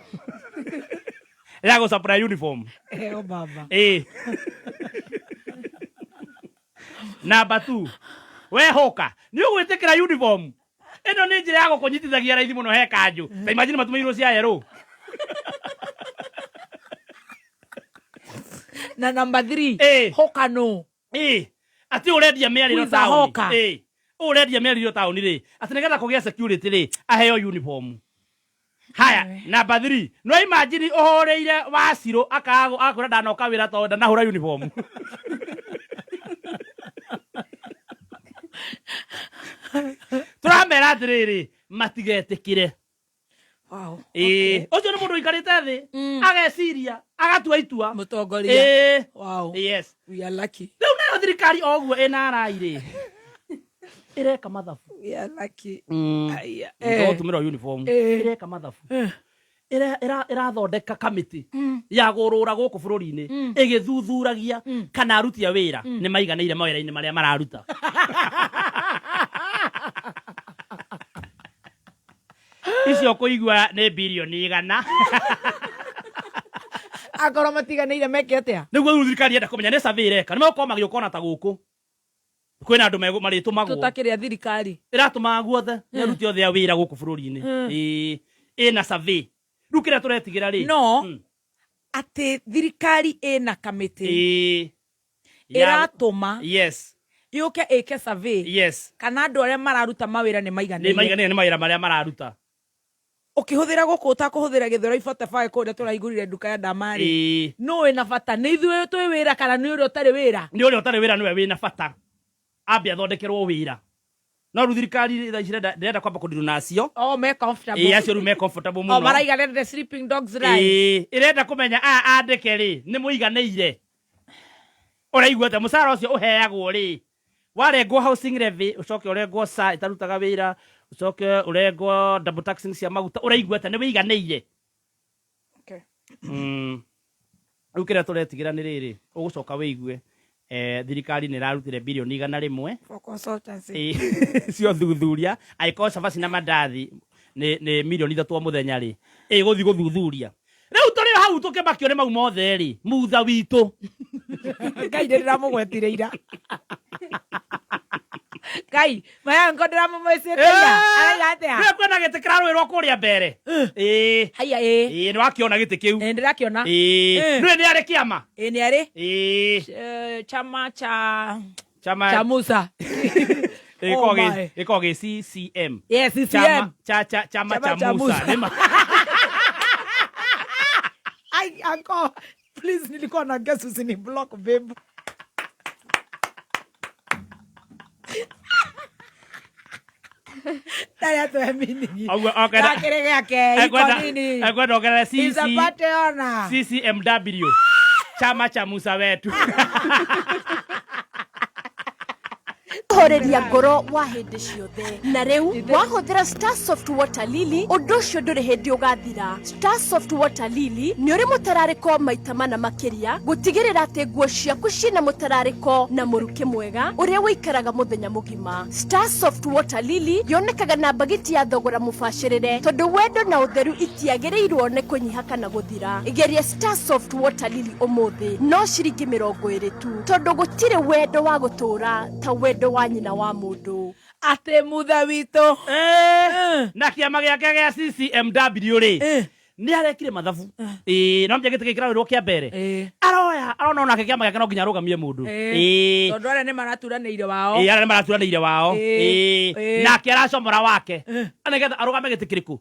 ya gũ supply uniform? Eo baba. Ĩĩ. Number 2, we hawker, nĩ ũgwĩtĩkĩra uniform? Ĩno nĩ njĩra ya gũkũnyitithagia raithi mũno he kanjũ. Ta imagine matumĩirwo cia yerũ. Na number 3, hawker no. Ĩĩ. Atĩ ũrendia mĩarĩro Who is a taũni. hawker? Ĩĩ. Ũrendia mĩarĩro taũni rĩ, atĩ nĩgetha kũgĩa security rĩ, aheo uniform. Haya, number 3. No imagine ũhũrĩire Wacirũ akaga akwĩra ndanoka wĩra tondũ ndanahũra uniform. Tũramera atĩrĩrĩ, matigetĩkĩre. Wow. Ĩĩ, ũcio nĩ mũndũ ũikarĩte thĩ ageciria agatua itua. Mũtongoria. Ĩĩ. Wow. Yes. We are lucky. Rĩu nayo thirikari o ũguo ĩna arai rĩ, ĩreka mathabu. We are lucky. Aya. Gũtũmĩrwo uniform. Ĩreka mathabu. Ĩrathondeka kamĩtĩ ya gũrũra gũkũ bũrũri-inĩ ĩgĩthuthuragia kana aruti a wĩra nĩ maiganĩire mawĩra-inĩ marĩa mararuta. Icio kũigua nĩ birioni 100. Akorwo matiganĩire meke atĩa? Nĩguo rĩu thirikari yenda kũmenya nĩ survey ĩreka. Nĩ megũkorwo magĩũka ona ta gũkũ. Kwĩna andũ marĩtũmagwo. Tũtakĩrĩa thirikari. Ĩratũmaga guothe nĩ aruti othe a wĩra gũkũ bũrũri-inĩ. Ĩĩ. Ĩna survey. Rĩu kĩrĩa tũretigĩra rĩ. No, atĩ thirikari ĩna kamĩtĩ. Ĩĩ. Ĩratũma. Yes. Yũke ĩke survey. Yes. Kana andũ arĩa mararuta mawĩra nĩ maiganĩire. Nĩ maiganĩire nĩ mawĩra marĩa mararuta. Ũkĩhũthĩra gũkũ ũtakũhũthĩra Gĩthũrai 45 kũrĩa tũraigurire nduka ya Ndamarĩ. Ĩĩ. Nũ wĩna bata? Nĩ ithuĩ twĩ wĩra kana nĩ ũrĩa ũtarĩ wĩra? Nĩ ũrĩa ũtarĩ wĩra nĩwe wĩna bata. Ambe athondekerwo wĩra. No rĩu thirikari thaa ici ndĩrenda kwamba kũndirwo nacio. Oh, me comfortable. Ĩĩ, acio rĩu me comfortable mũno. Oh, maraiga let the sleeping dogs lie. Ĩĩ, ĩrenda kũmenya aya andĩke rĩ, nĩ mũiganĩire. Ũraigua atĩa? Mũcara ũcio ũheagwo rĩ, warengwo housing levy, ũcoke ũrengwo SHA ĩtarutaga wĩra, ũcoke ũrengwo double taxing cia maguta, ũraigua atĩa? Nĩ wĩiganĩire? Okay. Rĩu kĩrĩa tũretigĩra nĩ rĩrĩ, ũgũcoka wĩigue thirikari nĩ ĩrarutire birioni 100 For consultancy. Ĩĩ, cia ũthuthuria, angĩkorwo cabaci na mandathi nĩ mirioni 3 o mũthenya rĩ, ĩgũthiĩ gũthuthuria. Rĩu tũrĩ o hau tũkĩmakio nĩ mau mothe rĩ, mutha witũ. Ngai nĩ ndĩramũgwetire ira. Ngai, mayango ndĩramũmwĩcĩte ira. Araiga atĩa? Nĩwe kwĩna gĩtĩ kĩrarũĩrwo kũrĩa mbere. Ĩĩ. Haiya, ĩĩ. Ĩĩ, nĩ wakĩona gĩtĩ kĩu. Ĩĩ, ndĩrakĩona. Ĩĩ. Nĩwe nĩ arĩ kĩama? Ĩĩ, nĩ arĩ. Ĩĩ. Chama cha Chama cha Musa. Ĩgĩkorwo Oh my. gĩkoragwo gĩ CCM. Yes, CCM. Chama cha cha chama Chama cha cha Musa. Musa. Nĩma. Ai, uncle, please nilikuwa na guess usini block babe. Ndarĩ atũhe meaning. Ũguo, okay, Gakĩrĩ gĩake, iko nini? Ekwenda ongerere He's a CC party owner. CCMW. Chama cha Musa wetu. Horeria ngoro wa hĩndĩ ciothe na rĩu wahũthĩra Starsoft Water Lily ũndũ ũcio ndũrĩ hĩndĩ ũgathira. Starsoft Water Lily nĩ ũrĩ mũtararĩko maita mana makĩria gũtigĩrĩra atĩ nguo ciaku ciĩna mũtararĩko na mũrukĩ mwega ũrĩa ũikaraga mũthenya mũgima. Starsoft Water Lily yonekaga na mbagiti ya thogora mũbacĩrĩre tondũ wendo na ũtheru itiagĩrĩirwo nĩ kũnyiha kana gũthira. Geria Starsoft Water Lily ũmũthĩ no ciringi 20 tu tondũ gũtirĩ wendo wa gũtũũra ta wendo wa nyina wa mũndũ. Atĩ mutha witũ. Na kĩama gĩake gĩa CCMW rĩ nĩ arekire mathabu. Ĩĩ, no gĩtĩ gĩkĩ kĩraoirwo kĩa mbere. Aroya, arona onake kĩama gĩake no nginya arũgamie mũndũ. Ĩĩ. Tondũ arĩa nĩ maraturanĩire wao. Ĩĩ, arĩa nĩ maraturanĩire wao. Ĩĩ. Ĩĩ. Ĩĩ. Nake aracomora wake. Na nĩgetha arũgame gĩtĩ kĩrĩkũ?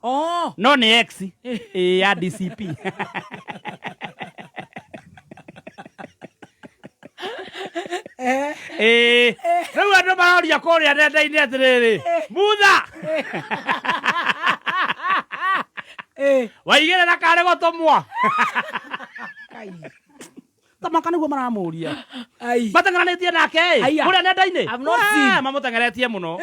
No nĩ X. Ĩĩ, ya DCP. Ĩĩ. Rĩu andũ maroria kũrĩa nenda-inĩ atĩrĩrĩ, Mutha! Waigĩrĩra karĩ gũtũmwo. Tamaka nĩguo maramũria. Mateng'eranĩtie nake ĩ, Aya. kũrĩa nenda-inĩ. I've not seen. Mamũteng'eretie mũno.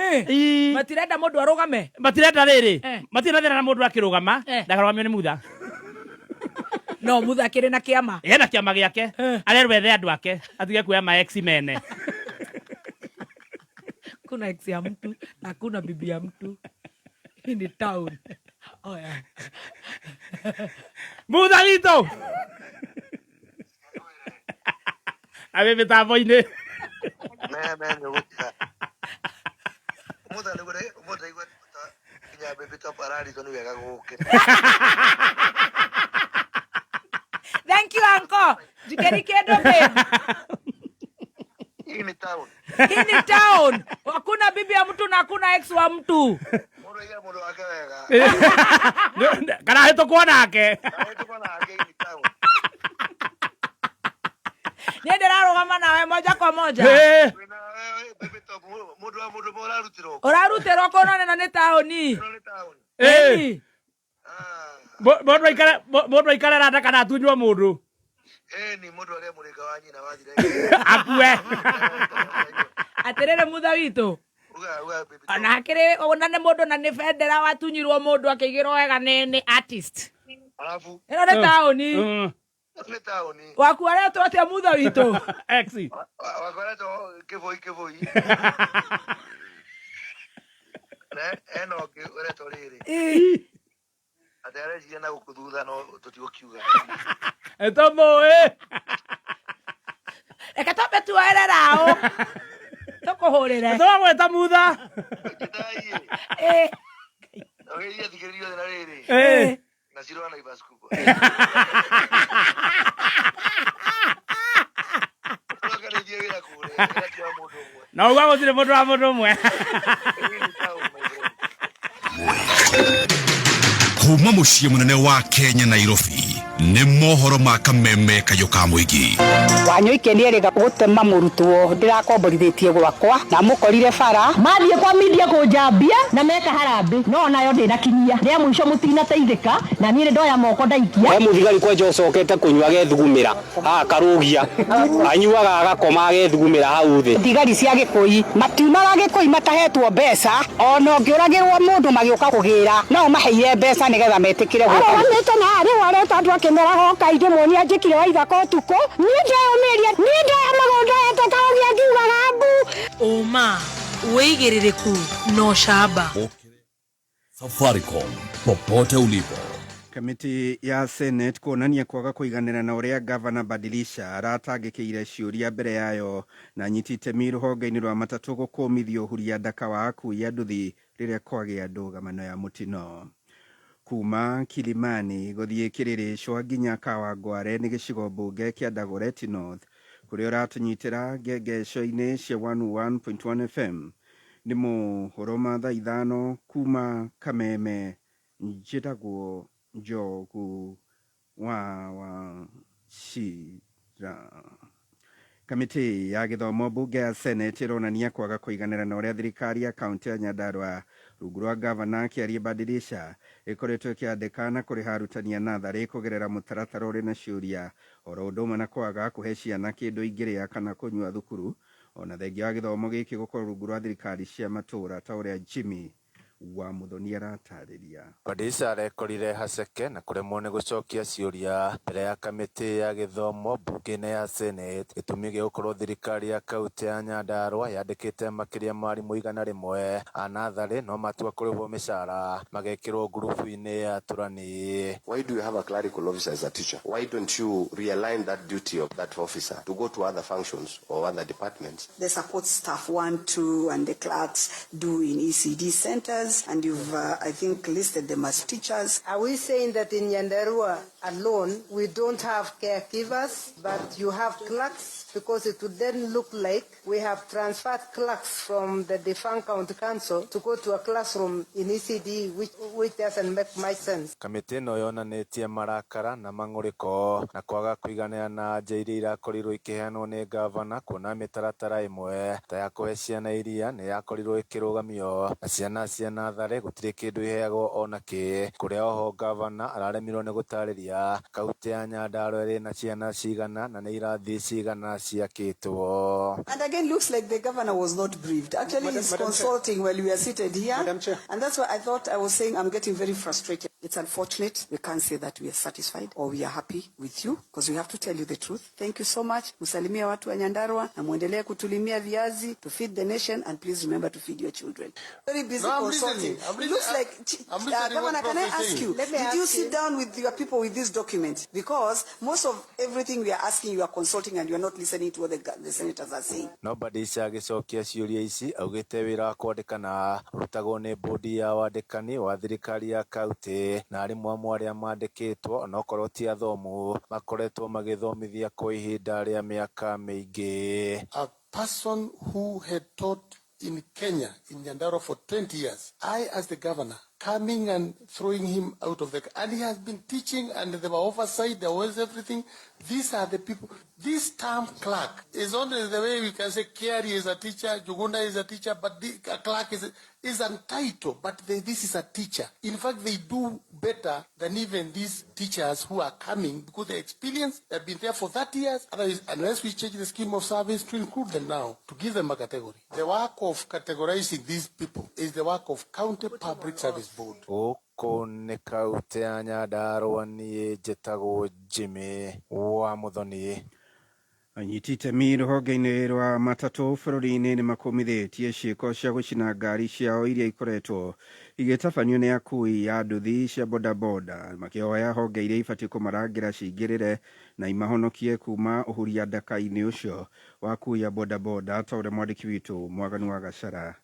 Matirenda mũndũ arũgame. Matirenda rĩrĩ. Eh. Matirĩ na thĩna na mũndũ akĩrũgama. Ndakarũgamio nĩ Mutha. No Mutha akĩrĩ na kĩama. Ena kĩama gĩake. Arerwo ethe andũ ake atige kuoya ma ex mene. Kuna ex ya mtu na hakuna bibi ya mtu. Hii ni town. Oh, yeah. Mutha witũ. Arĩ mĩtambo-inĩ. Thank you uncle. Jikeri kendo babe. Hii ni town. Hii ni town. Hakuna bibi ya mtu na hakuna ex wa mtu. Karahĩtũkwo nake. Niĩ ndĩrarũgama nawe moja kwa moja. Eh. Ũrarutĩrwo kũ no ĩno nĩ taũni. Ĩĩ. Mũndũ aikare randa kana atunywo mũndũ. Akue. Atĩrĩrĩ mutha witũ. Ona hakĩrĩ ona nĩ mũndũ na nĩ bendera watunyirwo mũndũ akĩigĩrwo wega nĩ artist. Ĩno nĩ taũni. Waku aretwo atĩa mutha witũ? Ex. Kĩboi kĩboi. Na ena ũngĩ ũretwo rĩrĩ. Atĩ areciria na gũkũ thutha no tũtigũkiuga. Tũmũĩ. Reke twambe tuoere raũ. Tũkũhũrĩre. Tũramwĩta Mutha. Ĩĩ. Ũgeithie thikĩrĩria othe na rĩrĩ. Ĩĩ. Na Ciro wa Naivas kubwa. Tũrakarĩtie wĩra kũrĩa, wĩra ti wa mũndũ ũmwe. Na uga gũtirĩ mũndũ wa mũndũ ũmwe. Kuma mũciĩ mũnene wa Kenya Nairobi nĩ mohoro ma kameme kayũ ka mũingĩ. Wanyoike nĩ erĩga gũtema mũrutwo ndĩrakomborithĩtie gwakwa na mũkorire bara. Mathiĩ kwa media kũnjambia na meka harambĩ no onayo ndĩnakinyia rĩa mũico mũtinateithĩka na niĩ nĩ ndoya moko ndaikia. He mũthigari kwanja ũcokete kũnyua agethugumĩra akarũgia anyuaga agakoma agethugumĩra hau thĩ. Thigari cia Gĩkũi matiumaga Gĩkũi matahetwo mbeca ona ũngĩũragĩrwo mũndũ magĩũka kũgĩra no maheire mbeca nĩgetha metĩkĩre gũka. Arũgamĩte na harĩ wareta andũ akĩmeraga oka ndĩmuonia njĩkire wa ithaka ũtukũ niĩ ndeyũmĩria niĩ ndoya mũgũnda etekaũgia ngiugaga mbu. Ũma, wĩigĩrĩrĩku na ũcamba. Safaricom popote ulipo. Kamĩtĩ ya Senate kuonania kwaga kũiganĩra na ũrĩa gavana Badilisha aratangĩkĩire ciũria mbere yayo na anyiti itemi rũhonge-inĩ rwa matatũ gũkũmithio ũhuria ndaka wa akui a nduthi rĩrĩa kwagĩa ndũgamano ya mũtino. Kuma Kilimani gũthiĩ Kĩrĩrĩcwa nginya Kawangware nĩ gĩcigo mbunge kĩa Dagoretti North kũrĩa ũratũnyitĩra ngengesho-inĩ cia 101.1 FM. Nĩ mohoro ma thaa 5 kuma Kameme, njĩtagwo Njogu wa Wachira. Kamĩtĩ ya gĩthomo mbunge ya Senate ĩronania kwaga kũiganĩra na ũrĩa thirikari ya kaunti ya Nyandarua rungu rwa gavana Kĩarie Badilisha ĩkoretwo ĩkĩandĩka na kũrĩha arutani a natharĩ kũgerera mũtaratara ũrĩ na ciũria oro ũndũ ũmwe na kwaga kũhe ciana kĩndũ ingĩrĩa kana kũnyua thukuru ona thengia wa gĩthomo gĩkĩ gũkorwo rungu rwa thirikari cia matũũra ta ũrĩa Jimmy wa Muthoni aratarĩria. Badilisha arekorire haceke na kũremwo nĩ gũcokia ciũria mbere ya kamĩtĩ ya gĩthomo mbunge-inĩ ya Senate gĩtũmi gĩa gũkorwo thirikari ya kaunti ya Nyandarua yandĩkĩte makĩria ma arimũ 100 a natharĩ no matua kũrĩhwo mĩcara magekĩrwo ngurubu-inĩ ya atũrani. Why do you have a clerical officer as a teacher? Why don't you realign that duty of that officer to go to other functions or other departments? The support staff 1, 2, and the clerks do in ECD centers, and you've, I think, listed them as teachers. Are we saying that in Nyandarua alone we don't have caregivers, but you have clerks? Because it would then look like we have transferred clerks from the defunct county council to go to a classroom in ECD, which doesn't make much sense. Kamĩtĩ ĩno yonanĩtie marakara na mang'ũrĩko na kwaga kũiganĩra na anja iria irakorirwo ikĩheanwo nĩ gavana kuona mĩtaratara ĩmwe ta ya kũhe ciana iria nĩ yakorirwo ĩkĩrũgamio na ciana cia natharĩ gũtirĩ kĩndũ iheagwo ona kĩ kũrĩa oho gavana araremirwo nĩ gũtarĩria kaunti ya Nyandarua ĩrĩ na ciana cigana na nĩ irathi cigana ciakĩtwo. And again, looks like the governor was not briefed. Actually, he's Madam Chair. consulting while we are seated here. Madam Chair. And that's why I thought I was saying I'm getting very frustrated. It's unfortunate. We can't say that we are satisfied or we are happy with you because we have to tell you the truth. Thank you so much. Msalimia watu wa Nyandarua na muendelee kutulimia viazi to feed the nation, and please remember to feed your children. Very busy No, I'm consulting. listening. I'm It looks listening. like, I'm listening Governor, what can I Prof is ask saying. you, Let me did you ask sit you. down with your people with this document? Because most of everything we are asking, you are consulting and you are not listening to what the senators are saying. No Badilisha agĩcokia ciũria ici augĩte wĩra wa kwandĩkana ũrutagwo nĩ bodi ya wandĩkani wa thirikari ya kaunti na arimũ amwe arĩa mandĩkĩtwo onokorwo ti athomu makoretwo magĩthomithia kwa ihinda rĩa mĩaka mĩingĩ. A person who had taught in Kenya, in Nyandarua for 20 years, I as the governor, coming and throwing him out of the... And he has been teaching, and there were oversight, there was everything. These are the people. This term clerk is only the way we can say Kiari is a teacher, Jugunda is a teacher, but a clerk is entitled, but this is a teacher. In fact, they do better than even these teachers who are coming because they're experienced, they've been there for 30 years. Otherwise, unless we change the scheme of service to include them now, to give them a category. The work of categorizing these people is the work of County Public Service Board. Gũkũ nĩ kaunti ya Nyandarua, niĩ njĩtagwo Jimmy wa Muthoni. Anyiti itemi rũhonge-inĩ rwa matatũ bũrũri-inĩ nĩ makũmithĩtie ciĩko cia gũcina ngari ciao iria ikoretwo igĩtabanio nĩ akui a nduthi cia bodaboda makĩhoya honge iria ibatiĩ kũmarangĩra cingĩrĩre na imahonokie kuma ũhuria ndaka-inĩ ũcio wa akui a bodaboda ta ũrĩa mwandĩki witũ Mwaganu wa Gacara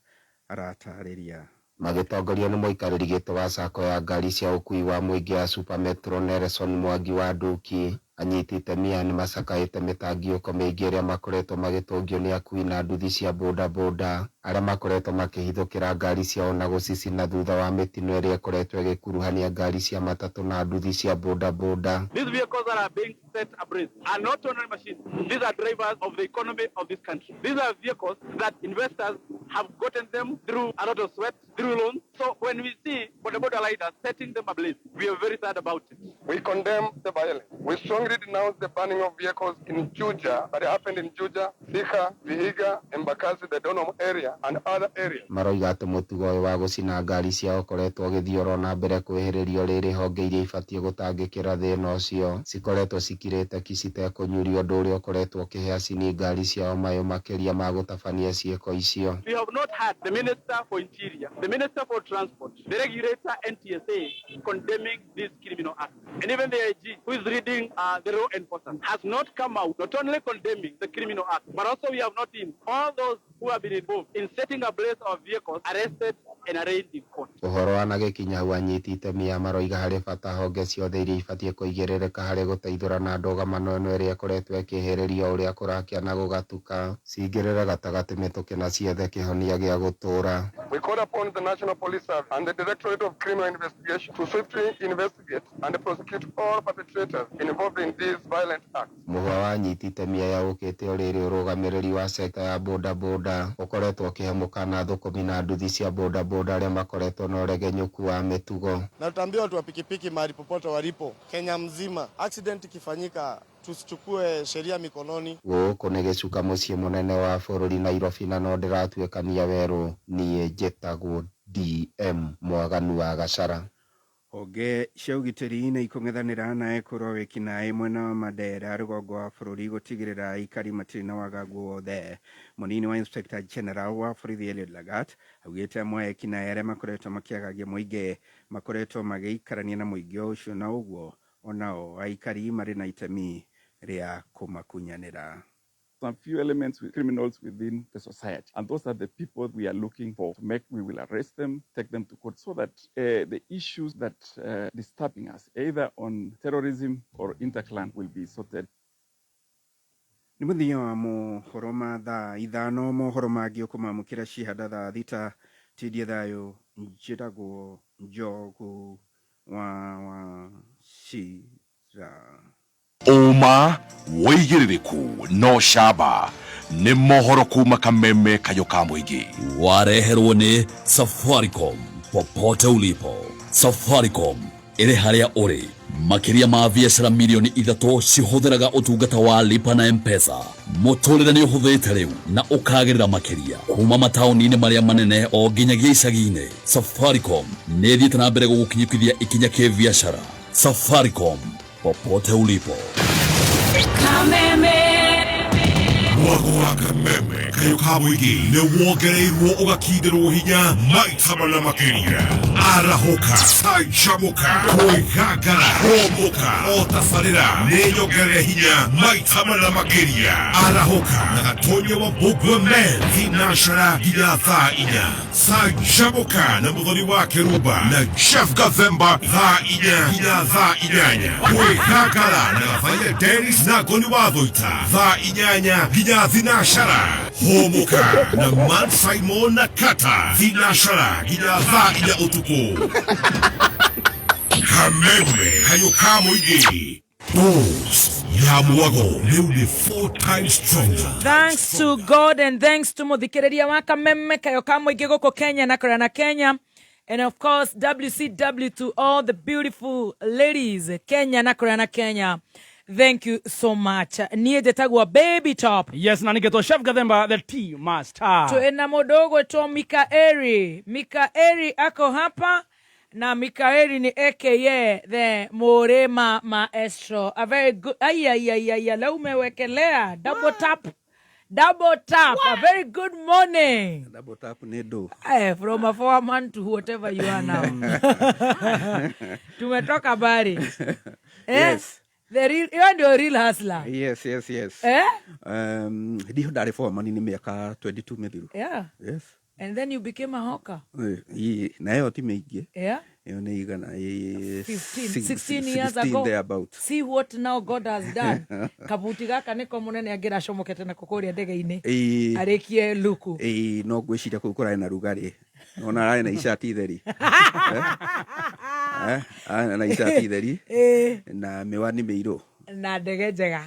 aratarĩria. Magĩtongorio nĩ mũikarĩri gĩtĩ wa sacco ya ngari cia ũkuui wa mũingĩ ya Super Metro Nelson Mwangi wa Nduki anyiti itemi aya nĩmacakaĩte mĩtangiũko mĩingĩ ĩrĩa makoretwo magĩtũngio nĩ akui na nduthi cia bodaboda arĩa makoretwo makĩhithũkĩra ngari ciao na gũcicina thutha wa mĩtino ĩrĩa ĩkoretwo ĩgĩkuruhania ngari cia matatũ na nduthi cia bodaboda. These vehicles that are being set ablaze are not ordinary machines. These are drivers of the economy of this country. These are vehicles that investors have gotten them through a lot of sweat, through loans. So when we see boda boda riders setting them ablaze, we are very sad about it. We condemn the violence. We strongly denounce the burning of vehicles in Juja that happened in Juja, Thika, Vihiga, Embakasi, the Donholm area, and other areas. Maroiga atĩ mũtugo ũyũ wa gũcina ngari ciao ũkoretwo ũgĩthiĩ oro na mbere kwĩhĩrĩrio rĩrĩ honge iria ibatiĩ gũtangĩkĩra thĩna ũcio cikoretwo cikirĩte ki citekũnyuria ũndũ ũrĩa ũkoretwo ũkĩhe acini ngari ciao mayũ makĩria ma gũtabania ciĩko icio. We have not had the Minister for Interior, the Minister for Transport, the regulator NTSA condemning this criminal act. And even the IG, who is leading the law enforcers, has not come out, not only condemning the criminal act, but also we have not seen all those who have been involved in setting ablaze our vehicles arrested and arraigned in court. Ũhoro wanagĩkinya hau anyiti itemi aya maroiga harĩ bata honge ciothe iria ibatiĩ kũigĩrĩrĩka harĩ gũteithũrana ndũgamano ĩno ĩrĩa ĩkoretwo ĩkĩhĩrĩrio o ũrĩa kũrakĩa na gũgatuka cingĩrĩre gatagatĩ mĩtũkĩ na ciethe kĩhonia gĩa gũtũra. We call upon the National Police Service and the Directorate of Criminal Investigation to swiftly investigate and prosecute all perpetrators involved in these violent acts. Mũhwa wa anyiti itemi aya ũkĩte o rĩrĩ ũrũgamĩrĩri wa sekta ya boda boda ũkoretwo ũkĩhe mũkana thũkũmi na nduthi cia boda boda arĩa makoretwo na ũregenyũku wa mĩtugo. Na tutaambia watu wa pikipiki mahali popote walipo Kenya mzima, accident ikifanyika tusichukue sheria mikononi. Gũkũ nĩ gĩcuka mũciĩ mũnene wa bũrũri Nairobi na no ndĩratuĩkania werũ niĩ njĩtagwo DM Mwaganu wa Gacara. Honge cia ũgitĩri nĩ ikũng'ethanĩra na ekũrwo wĩkinaĩ mwena wa Mandera rũgongo wa bũrũri gũtigĩrĩra aikari matirĩ na wagagu wothe. Mũnini wa Inspector General wa borithi Eliud Lagat augĩte amwe a ekinaĩ arĩa makoretwo makĩagagia mũingĩ makoretwo magĩikarania na mũingĩ o ũcio na ũguo onao aikari marĩ na itemi rĩa kũmakunyanĩra. Some few elements with criminals within the society, and those are the people we are looking for to make. We will arrest them, take them to court, so that the issues that disturbing us, either on terrorism or interclan, will be sorted. Nĩ mũthia wa mohoro ma thaa 5 mohoro mangĩ ũkũmamũkĩra cihanda thaa 6 tindie thayũ njĩtagwo Njogu wa Wachira. Ũma wĩigĩrĩrĩku no camba nĩ mohoro kuma kameme kayo ka mũingĩ. Wareherwo nĩ Safaricom popote ulipo. Safaricom ĩrĩ harĩa ũrĩ. Makĩria ma biacara milioni 3 cihũthĩraga ũtungata wa lipa na M-Pesa. Mũtũrĩre nĩ ũhũthĩte rĩu na ũkagĩrĩra makĩria kuma mataũni-inĩ marĩa manene o nginyagia icagi-inĩ. Safaricom nĩ ĩthiĩte na mbere gũgũkinyũkithia ikinya kĩbiacara. Safaricom popote ulipo. Kameme. Mwago wa kameme kayo ka mũingĩ nĩ wongereirwo ũgakindĩrwo hinya maita mana makĩria. Arahũka, canjamũka, kwĩgangara, hũmũka, o tabarĩra nĩ nyongerere hinya maita mana makĩria. Arahũka na Gatonya wa Mbũgua Men thinacara nginya thaa 4. Canjamũka na Mũthoni wa Kĩrumba na Jeff Gathemba thaa 4 nginya thaa 8. Kwĩgangara na Gathaiya Dennis na Ngoni wa Thũita thaa 8 nginya thinacara. Hũmũka na Man Simon na Kata thinacara nginya thaa 4 ũtukũ. Kameme kayo ka mũingĩ. Boss ya mwago rĩu nĩ 4 times stronger. Thanks to God and thanks to muthikiriria wa kameme kayo ka mũingĩ gũkũ Kenya na kũrĩa na Kenya. And of course WCW to all the beautiful ladies Kenya na kũrĩa na Kenya. Thank you so much. Niĩ njĩtagwo Baby Top. Yes, na nĩngetwo Chef Gathemba the Tea Master. Twĩna mũndũ ũgwĩtwo Mikaeri. Mikaeri ako hapa na Mikaeri ni aka the Murima Maestro. A very good ai ai ai ai leo umewekelea double tap. Double tap. A very good morning. Double tap nĩ ndũ. From a foreman to whatever you are now. Tumetoka mbali. Yes. The real, hiyo ndio real hustler. Yes, yes, yes. Ndiho ndarĩ foreman nĩ mĩaka 22 mĩthiru. Yeah. Yes. And then you became a hawker. Na ĩyo ti mĩingĩ. Yeah. Ĩyo nĩ igana, 15, 16 years 16 ago. thereabout. See what now God has done. Kabuti gaka nĩko mũnene angĩracomokete nako kũrĩa ndege-inĩ. Arĩkie luku. No ngwĩciria kũu kũrarĩ na rugarĩ. Ona ararĩ na icati theri. Ararĩ na icati theri. Na mĩwani mĩirũ. Na ndege njega.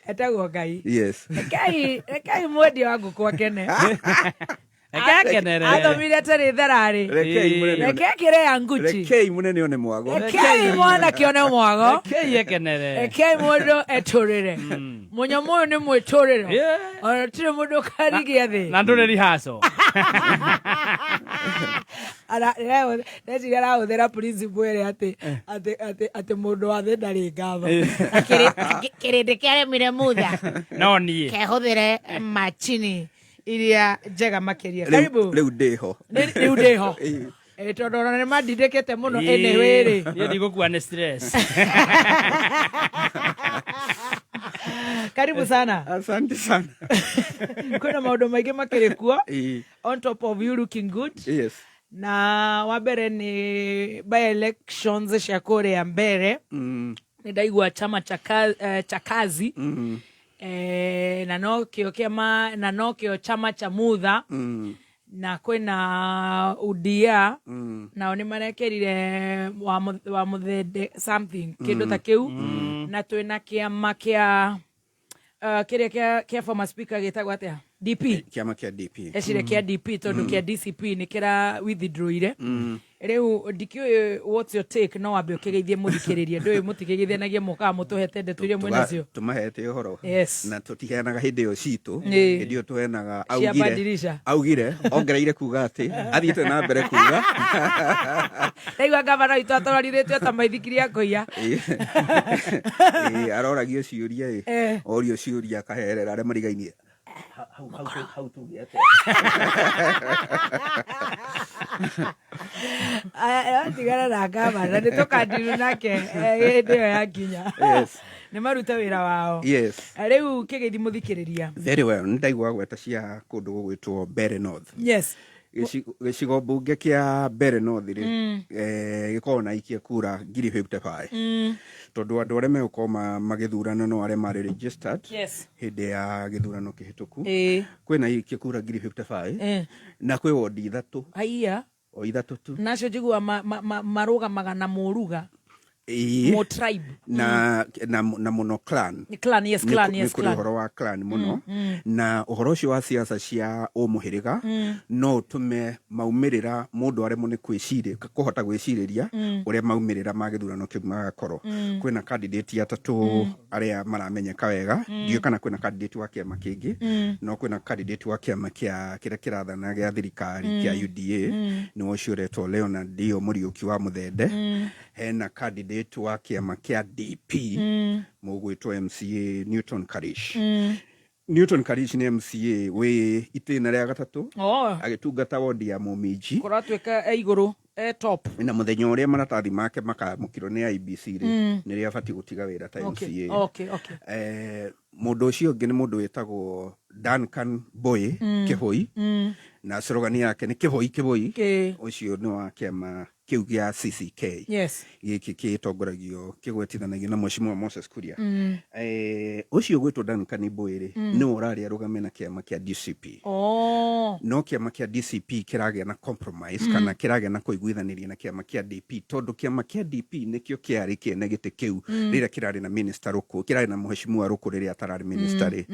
Etagwo Ngai. Yes. Rekei mwendia wa ngũkũ akene. Reke akenere. Athomire atĩrĩ therarĩ. Rekei mũnene one- Reke akĩre ya nguchi. Rekei mũnene one mwago. Rekei mwanake one mwago. Rekei ekenere. Rekei mũndũ etũrĩre. Mũnyamũ ũyũ nĩ mwĩtũrĩro. Ona gũtirĩ mũndũ ũkarigia thĩ. Na ndũrĩ rehearsal. Ndeciria arahũthĩra principle ĩrĩa atĩ mũndũ wa thĩ ndarĩ ngatho. Na kĩrĩndĩ kĩaremire mutha. No niĩ. Kehũthĩre machini iria njega makĩria. Rĩu- Karibu. Rĩu ndĩho. Rĩu ndĩho. Tondũ ona nĩ mandindĩkĩte mũno anyway rĩ. Niĩ ndigũkua nĩ stress. Karibu sana. Asante sana. Kwĩna maũndũ maingĩ makĩrĩ kuo. On top of you looking good. Yes. Na wa mbere nĩ by elections cia kũrĩa mbere. Nĩ ndaigua chama cha cha kazi na nokĩo kĩama na nokĩo chama cha Mutha na kwĩna UDA nao nĩ marekerire wa Muthende something kĩndũ ta kĩu na twĩna kĩama kĩa kĩrĩa kĩa former speaker gĩtagwo atĩa, DP. Kĩama kĩa DP. Ecire kĩa DP tondũ kĩa DCP nĩ kĩra withdrawire. Rĩu ndikĩũĩ what's your take, no wambe ũkĩgeithie mũthikĩrĩria. Ndũĩ mũtikĩgeithanagia, mũkaga mũtũhete ndeto iria mwĩnacio. Tũmahete ũhoro. Yes. Na tũtiheanaga hĩndĩ ĩyo citũ. Hĩndĩ ĩyo tũheanaga cia augire Badilisha. Augire ongereire kuga atĩ athiĩte na mbere kuga. Ndaigua gavana witũ atwarithĩtio ta maithikiri ya kũiya. Ĩĩ, aroragio ciũria ĩ orio ciũria akaherera arĩa marigainie hau tuge atĩa. Aya, tigana na gavana, nĩ tũkandiru nake hĩndĩ ĩyo yakinya. Nĩ marute wĩra wao. Rĩu kĩgeithie mũthikĩrĩria. Very well. Nĩ ndaigua gweta cia kũndũ gũgwĩtwo Mbeere North. Gĩcigo mbunge kĩa Mbeere North rĩ, gĩkoragwo na aikia kura 55,000 tondũ andũ arĩa megũkorwo magĩthurana no arĩa marĩ registered hĩndĩ ya gĩthurano kĩhĩtũku. Kwĩna aikia kura 55,000 na kwĩ wondi ithatũ. Haiya. O ithatũ tu. Nacio njiguaga marũgamaga na mũruga. Mo tribe. Na mũno clan. Nĩ clan, yes, clan, yes, nĩ kũrĩ clan. Ũhoro wa clan mũno na ũhoro ũcio wa siasa cia ũmũhĩrĩga no ũtũme maumĩrĩra mũndũ aremwo nĩ kwĩcirĩ kũhota gwĩcirĩria ũrĩa maumĩrĩra ma gĩthurano kĩu magakorwo. Kwĩna candidate atatũ arĩa maramenyeka wega. Ndiũĩ kana kwĩna candidate wa kĩama kĩngĩ, no kwĩna candidate wa kĩama kĩa kĩrĩa kĩrathana gĩa thirikari kĩa UDA, nĩwe ũcio ũretwo Leonard Dio Mũriũki wa Mũthende. Hena candidate wa kĩama kĩa DP mũgwĩtwo MCA Newton Karish. Newton Karish nĩ MCA wĩ itĩna rĩa gatatũ agĩtungata wondi ya Mũminji. Kũratuĩka e igũrũ, e top. Na mũthenya ũrĩa maratathi make makamũkĩrwo nĩ IEBC rĩ, nĩrĩo abatiĩ gũtiga wĩra ta MCA. Mũndũ ũcio ũngĩ nĩ mũndũ wĩtagwo Duncan Boy Kĩboi na slogan yake nĩ Kĩboi Kĩboi. Ũcio nĩ wa kĩama kĩu gĩa CCK gĩkĩ kĩtongoragio kĩgwetithanagio na Mheshimiwa Moses Kuria. Ũcio gwĩtwo Duncan Boy rĩ, nĩwe ũrarĩ arũgame na kĩama kĩa DCP. No kĩama kĩa DCP kĩragĩa na compromise kana kĩragĩa na kũiguithanĩria na kĩama kĩa DP tondũ kĩama kĩa DP nĩkĩo kĩarĩ kĩene gĩtĩ kĩu rĩrĩa kĩrarĩ na minister Rũkũ, kĩrarĩ na Mheshimiwa Rũkũ rĩrĩa atararĩ minister rĩ.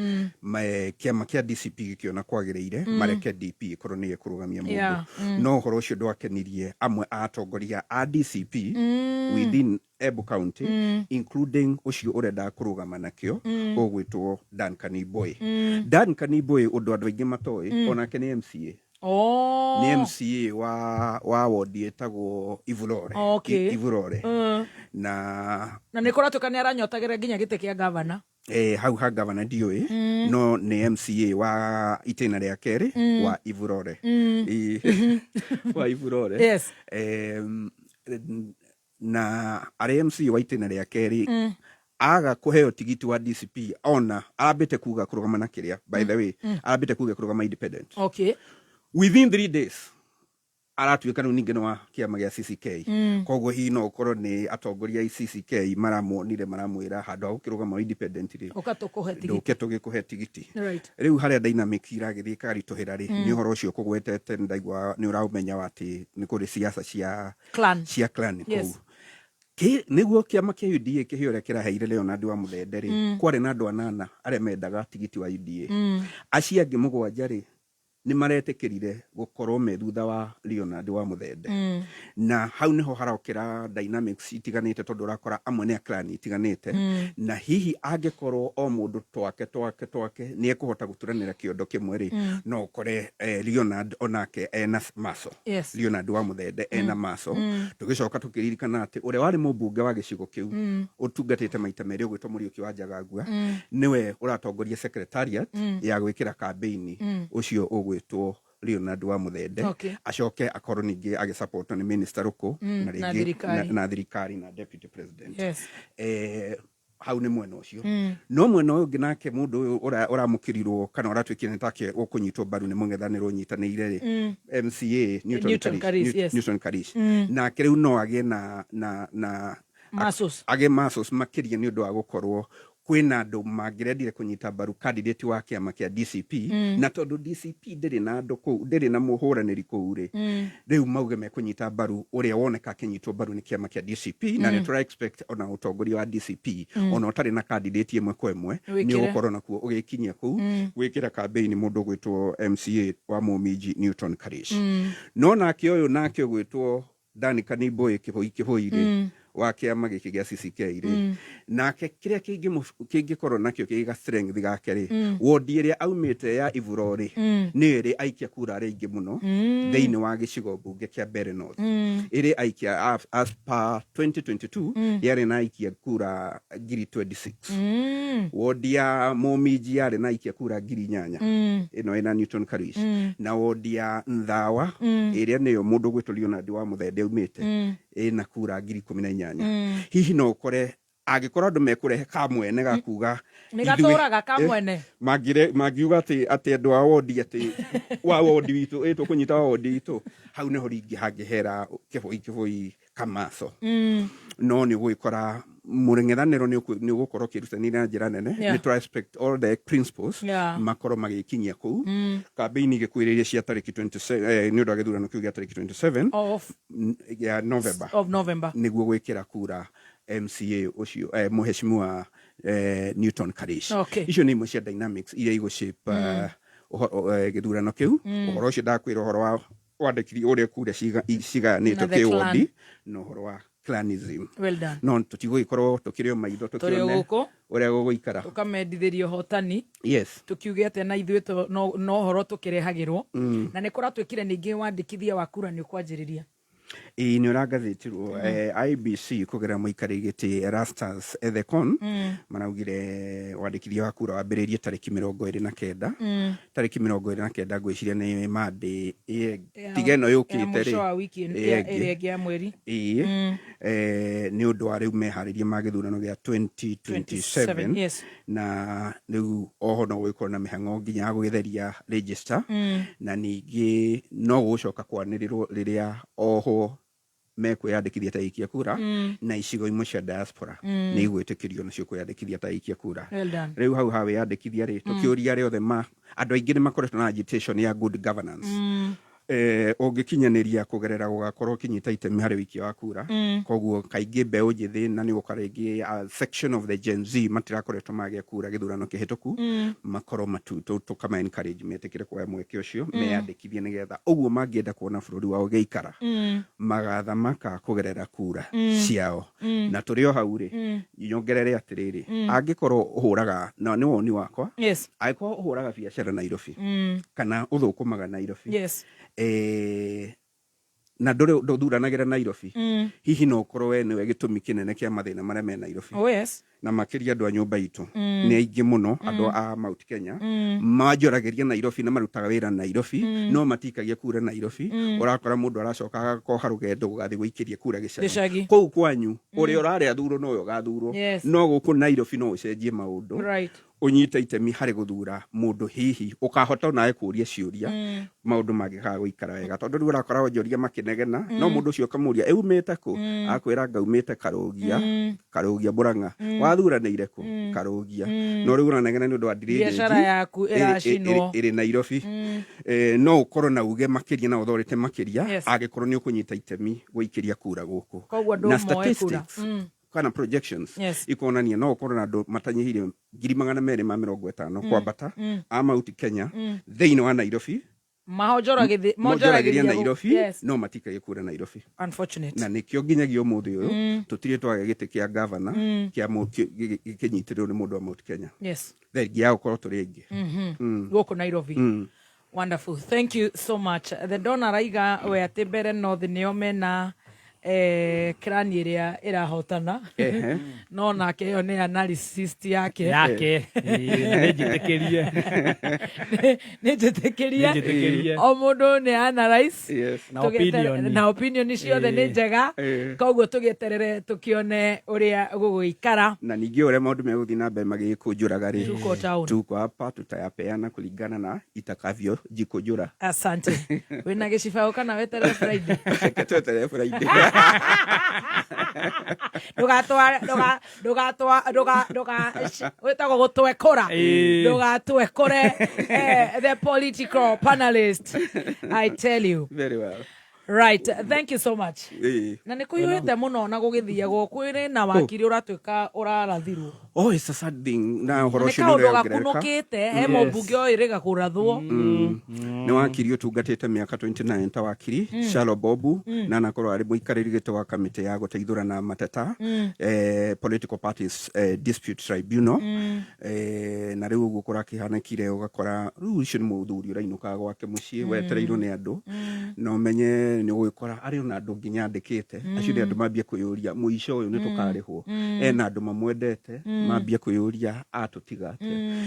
Kĩama kĩa DCP gĩkĩona kwagĩrĩire mareke DP ĩkorwo nĩyo ĩkũrũgamia mũndũ. No ũhoro ũcio ndwakenirie amwe a atongoria a DCP within Embu County, including ũcio ũrendaga kũrũgama nakĩo ũgwĩtwo Duncan Boy. Duncan Boy, ũndũ andũ aingĩ matoĩ, onake nĩ MCA. Nĩ MCA wa wondi ĩtagwo Ivurore. Ivurore. Na Na nĩ kũratuĩka nĩ aranyotagĩra nginya gĩtĩ kĩa gavana. Hau ha gavana ndiũĩ, no nĩ MCA wa itĩna rĩa kerĩ wa Ivurore. Wa Ivurore. Na arĩ MCA wa itĩna rĩa kerĩ aga kũheo tigiti wa DCP, ona arambĩte kuga kũrũgama na kĩrĩa, by the way, arambĩte kuga kũrũgama independent. Within 3 days aratuĩka rĩu ningĩ nĩ wa kĩama gĩa CCK. Koguo hihi no ũkorwo nĩ atongoria a CCK maramuonire maramwĩra handũ ha gũkĩrũgama independent rĩ, Ũka tũkũhe tigiti. Ndũke tũgĩkũhe tigiti. Rĩu harĩa dynamic iragĩthiĩ ĩkaritũhĩra rĩ, nĩ ũhoro ũcio ũkũgwetete. Nĩ ndaigua nĩ ũraũmenya wa atĩ nĩ kũrĩ siasa cia clan. Cia clan kũu. Nĩguo kĩama kĩa UDA kĩheo ũrĩa kĩraheire Leonard wa Mũthende rĩ, kwarĩ na andũ anana arĩa mendaga tigiti wa UDA. Acio angĩ mũgwanja rĩ, nĩ maretĩkĩrire gũkorwo me thutha wa Leonard wa Mũthende. Na hau nĩho harokĩra dynamics itiganĩte tondũ ũrakora amwe nĩ a clan itiganĩte na hihi angĩkorwo o mũndũ twake twake twake nĩ ekũhota gũturanĩra kĩondo kĩmwe rĩ, no ũkore Leonard onake ena maco. Leonard wa Mũthende ena maco. Tũgĩcoka tũkĩririkana atĩ ũrĩa warĩ mũmbunge wa gĩcigo kĩu ũtungatĩte maita merĩ ũgwĩtwo Mũriũki wa Njagagua nĩwe ũratongoria secretariat ya gwĩkĩra kambĩini ũcio ũgwĩtwo Leonard wa Mũthende. Acoke akorwo ningĩ agĩsupportwo nĩ minister Rũkũ na na rĩngĩ thirikari. Na thirikari na deputy president. Hau nĩ mwena ũcio. No mwena ũyũ ũngĩ nake mũndũ ũyũ ũramũkĩrirwo kana ũratuĩkire nĩ take ũkũnyitwo mbaru nĩ mũng'ethanĩro ũnyitanĩire rĩ, MCA Newton Newton Karish, Karish, yes. Newton Karish. Nake rĩu no agĩe na Muscles. Agĩe muscles makĩria nĩ ũndũ wa gũkorwo kwĩna andũ mangĩrendire kũnyita mbaru candidate wa kĩama kĩa DCP. Na tondũ DCP ndĩrĩ na andũ kũu, ndĩrĩ na mũhũranĩri kũu rĩ, rĩu mauge mekũnyita mbaru ũrĩa woneka akĩnyitwo mbaru nĩ kĩama kĩa DCP. Na nĩ tũra expect ona ũtongoria wa DCP, ona ũtarĩ na candidate ĩmwe kwa ĩmwe, Wĩkĩre. nĩ ũgũkorwo nakuo ũgĩkinyia kũu gwĩkĩra campaign mũndũ ũgwĩtwo MCA wa Mũminji Newton Karish. No nake ũyũ nake ũgwĩtwo Dan Kanimboĩ Kĩhũi Kĩhũi rĩ, wa kĩama gĩkĩ gĩa CCK rĩ, nake kĩrĩa kĩngĩkorwo nakĩo kĩga strength gake rĩ, wondi ĩrĩa aumĩte ya Iburo rĩ, nĩyo ĩrĩ aikia kura arĩa aingĩ mũno thĩinĩ wa gĩcigo mbunge kĩa Mbeere North. Ĩrĩ aikia as per 2022 yarĩ na aikia kura 26,000. Wondi ya Mũminji yarĩ na aikia kura 8,000, ĩno ĩna Newton Karish. Na wondi ya Nthawa, ĩrĩa nĩyo mũndũ ũgwĩtwo Leonard wa Mũthende aumĩte, ĩna kura 18,000. Hihi no ũkore angĩkorwo andũ mekũrehe kamwene ga kuga Nĩ gatũraga kamwene. Mangiuga atĩ andũ a wondi, atĩ wa wondi witũ, ĩ tũkũnyita wa wondi witũ, hau nĩho rĩngĩ hangĩhera Kĩboi Kĩboi kamaco. No nĩ ũgũgĩkora mũng'ethanĩro nĩ ũgũkorwo ũkĩrutanĩria na njĩra nene. Nĩ tũra expect all the principles makorwo magĩkinyia kũu kambĩini igĩkuhĩrĩria cia tarĩki 27, nĩ ũndũ wa gĩthurano kĩu gĩa tarĩki 27 of ya November, of November, nĩguo gwĩkĩra kura MCA ũcio, mũheshimiwa Newton Karish. Icio nĩ imwe cia dynamics iria igũ shape gĩthurano kĩu. Ũhoro ũcio ndakwĩra, ũhoro wa wandĩkiri ũrĩa kura cigayanĩtwo Na the kĩwondi na ũhoro wa clanism. Well done. No tũtigũgĩkorwo tũkĩrĩ o maitho Tũrĩ o tũkĩone gũkũ. Ũrĩa gũgũikara. Tũkamendithĩria ũhotani. Tũkiuge atĩa na ithuĩ no ũhoro tũkĩrehagĩrwo. Na nĩ kũratuĩkire ningĩ wandĩkithia wa kura nĩ ũkwanjĩrĩria. Ĩĩ, nĩ ũrangathĩtirwo. IEBC kũgerera mũikarĩri gĩtĩ Erastus Ethekon maraugire wandĩkithia wa kura wambĩrĩirie tarĩki 29. Tarĩki 29 ngwĩciria nĩ Monday tiga ĩno ya yũkĩte mũico rĩ wa wiki ĩyo ĩrĩa ĩngĩ. ĩngĩ ya mweri. Ĩĩ. Nĩ ũndũ wa rĩu meharĩria ma gĩthurano gĩa 2027. Na rĩu oho no gũgĩkorwo na mĩhang'o nginya ya gũgĩtheria register. Na ningĩ no gũgũcoka kwanĩrĩrwo rĩrĩa oho mekwĩyandĩkithia ta aikia kura. Na icigo imwe cia diaspora nĩ igwĩtĩkĩrio nacio kwĩyandĩkithia ta aikia kura. Well done. Rĩu hau ha wĩyandĩkithia rĩ, tũkĩũria arĩa othe ma andũ aingĩ nĩ makoretwo na agitation ya good governance, ũngĩkinyanĩria kũgerera gũgakorwo ũkĩnyita itemi harĩ ũikia wa kura. Koguo kaingĩ mbeũ njĩthĩ na nĩ gũka rĩngĩ a section of the Gen Z matirakoretwo magĩa kura gĩthurano kĩhĩtũku, makorwo tũkama encourage metĩkĩre kuoya mweke ũcio, meyandĩkithie nĩgetha ũguo mangĩenda kuona bũrũri wao ũgĩikara, magathamaka kũgerera kura ciao. Na tũrĩ o hau rĩ, nyongerere atĩrĩrĩ, angĩkorwo ũhũraga, na nĩ woni wakwa, angĩkorwo ũhũraga biacara Nairobi kana ũthũkũmaga Nairobi, na ndũrĩ ndũthuranagĩra Nairobi, hihi no ũkorwo we nĩwe gĩtũmi kĩnene kĩa mathĩna marĩa me Nairobi. Oh yes. Na makĩria andũ a nyũmba itũ nĩ aingĩ mũno, andũ a Mount Kenya manjoragĩria Nairobi na marutaga wĩra Nairobi, no matikagia kura Nairobi. Ũrakora mũndũ aracoka agakoha rũgendo gũgathiĩ gũikĩria kura gĩcagi. Gĩcagi. Kũu kwanyu ũrĩa ũrarĩ athurwo nowe ũgathurwo. No gũkũ Nairobi no ũcenjie maũndũ, ũnyite itemi harĩ gũthura mũndũ hihi ũkahota onawe kũria ciũria maũndũ mangĩkaga gũikara wega, tondũ rĩu ũrakora onjoria makĩnegena, no mũndũ ũcio ũkamũria ĩumĩte kũ, akwĩra ngaumĩte Karũgia, Karũgia Mũrang'a. Wathuranĩire kũ? Karũgia. No rĩu ũranegena nĩ ũndũ wa Biacara drainage yaku ĩracinwo. ĩrĩ Nairobi. No ũkorwo na uge makĩria na ũthorete makĩria angĩkorwo nĩ ũkũnyita itemi gũikĩria kura gũkũ. Koguo andũ Na moe kura. statistics kana projections ikonania no ũkorwo na andũ matanyihĩire 250,000 kwambata a Mount Kenya thĩinĩ wa Nairobi Mahonjoragĩria monjoragĩria Nairobi, no matikagia kura Nairobi. Unfortunate. Na nĩkĩo nginyagia ũmũthĩ ũyũ tũtirĩ twagĩa gĩtĩ kĩa gavana kĩa gĩkĩnyitĩrĩrwo nĩ mũndũ wa Mount Kenya, thengia ya gũkorwo tũrĩ aingĩ. Gũkũ Nairobi. Wonderful. Thank you so much. The Don araiga we atĩ Mbere North nĩo mena Clan ĩrĩa ĩrahotana. Ehe. No nake ĩyo nĩ analysis yake. Yake. Ĩĩ, na nĩnjĩtĩkĩrie. Nĩ njĩtĩkĩrie. Nĩnjĩtĩkĩrie. O mũndũ nĩ analyze. Yes. Na opinion. Na opinion ciothe nĩ Ĩĩ. njega. Ĩĩ. Koguo tũgĩeterere tũkĩone ũrĩa gũgũikara. Na ningĩ ũrĩa maũndũ megũthiĩ na mbere magĩkũnjũraga rĩ, Tuko town. Tuko hapa tutayapeana kulingana na itakavyo jikũnjũra. Asante. Wĩna gĩcibaũ kana weterere Friday? Reke tweterere Friday. Ndũgatware, ndũga, ndũgatwa, ndũga, ndũga, wĩtagwo gũtwekũra. Ĩĩ. Ndũgatwekũre, the political panelist. I tell you. Very well. Right, thank you so much. Ĩĩ. Na nĩ kũhiũhĩte mũno na gũgĩthiagwo kwĩrĩ na wakiri ũratuĩka ũrarathirwo. Oh, it's a sad thing. Na ũhoro Nĩ ũcio nĩ kaũndũ ũrongerereka. gakunũkĩte, he mũmbunge oĩrĩga kũrathwo. Nĩ wakiri ũtungatĩte mĩaka 29 ta wakiri Shalo Bobu, na anakorwo arĩ mũikarĩri gĩtĩ wa kamĩtĩ ya gũteithũrana mateta, political parties dispute tribunal. Na rĩu ũguo kũrakĩhanĩkire, ũgakora rĩu ũcio nĩ mũthuri ũrainũka gwake mũciĩ wetereirwo nĩ andũ, na ũmenye nĩ ũgũgĩkora arĩ ona andũ nginya andĩkĩte acio nĩ andũ mambia kwĩyũria mũico ũyũ nĩ tũkarĩhwo, ena andũ mamwendete mambia kwĩyũria atũtiga atĩa.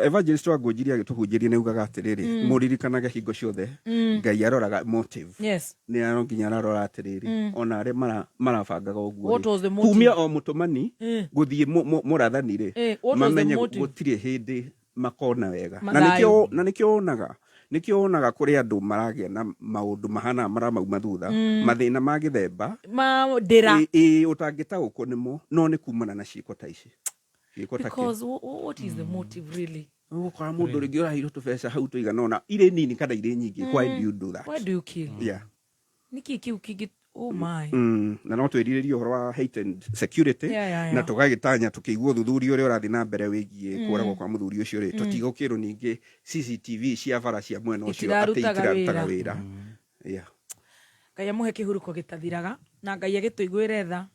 Evangelist wa Ngũnjiri agĩtũhunjĩria nĩ augaga atĩrĩrĩ, mũririkanage hingo ciothe Ngai aroraga motive. Yes. Nĩ aro nginya ararora atĩrĩrĩ, ona arĩa marabangaga ũguo What rĩ, was the motive? kumia o mũtũmani gũthiĩ mũrathani rĩ, What was the mamenye motive? gũtirĩ hĩndĩ makona wega. Na Mathayo. nĩkĩo wonaga kũrĩ andũ maragĩa na maũndũ mahana maramauma thutha, mathĩna ma gĩthemba Ma ndĩra. Ĩ ũtangĩtaũkwo nĩmo, no nĩ kumana na ciĩko ta ici. Ciĩko ta kĩ? Because what is the motive really? Ũgũkora mũndũ rĩngĩ ũraheirwo tũbeca hau tũigana ũna, irĩ nini kana irĩ nyingĩ, why do you do that? Why do you kill? Yeah. Nĩkĩ kĩu kĩngĩ? Oh my. Na no twĩrirĩrie ũhoro wa heightened security, Yeah. na tũgagĩtanya tũkĩigua ũthuthuria ũrĩa ũrathiĩ na mbere wĩgiĩ kũragwo kwa mũthuri ũcio rĩ, tũtigũkĩrwo ningĩ CCTV cia bara cia mwena ũcio atĩ Itirarutaga itirarutaga wĩra. wĩra. Yeah. Ngai amũhe kĩhurũko gĩtathiraga, na Ngai agĩtũiguĩre tha.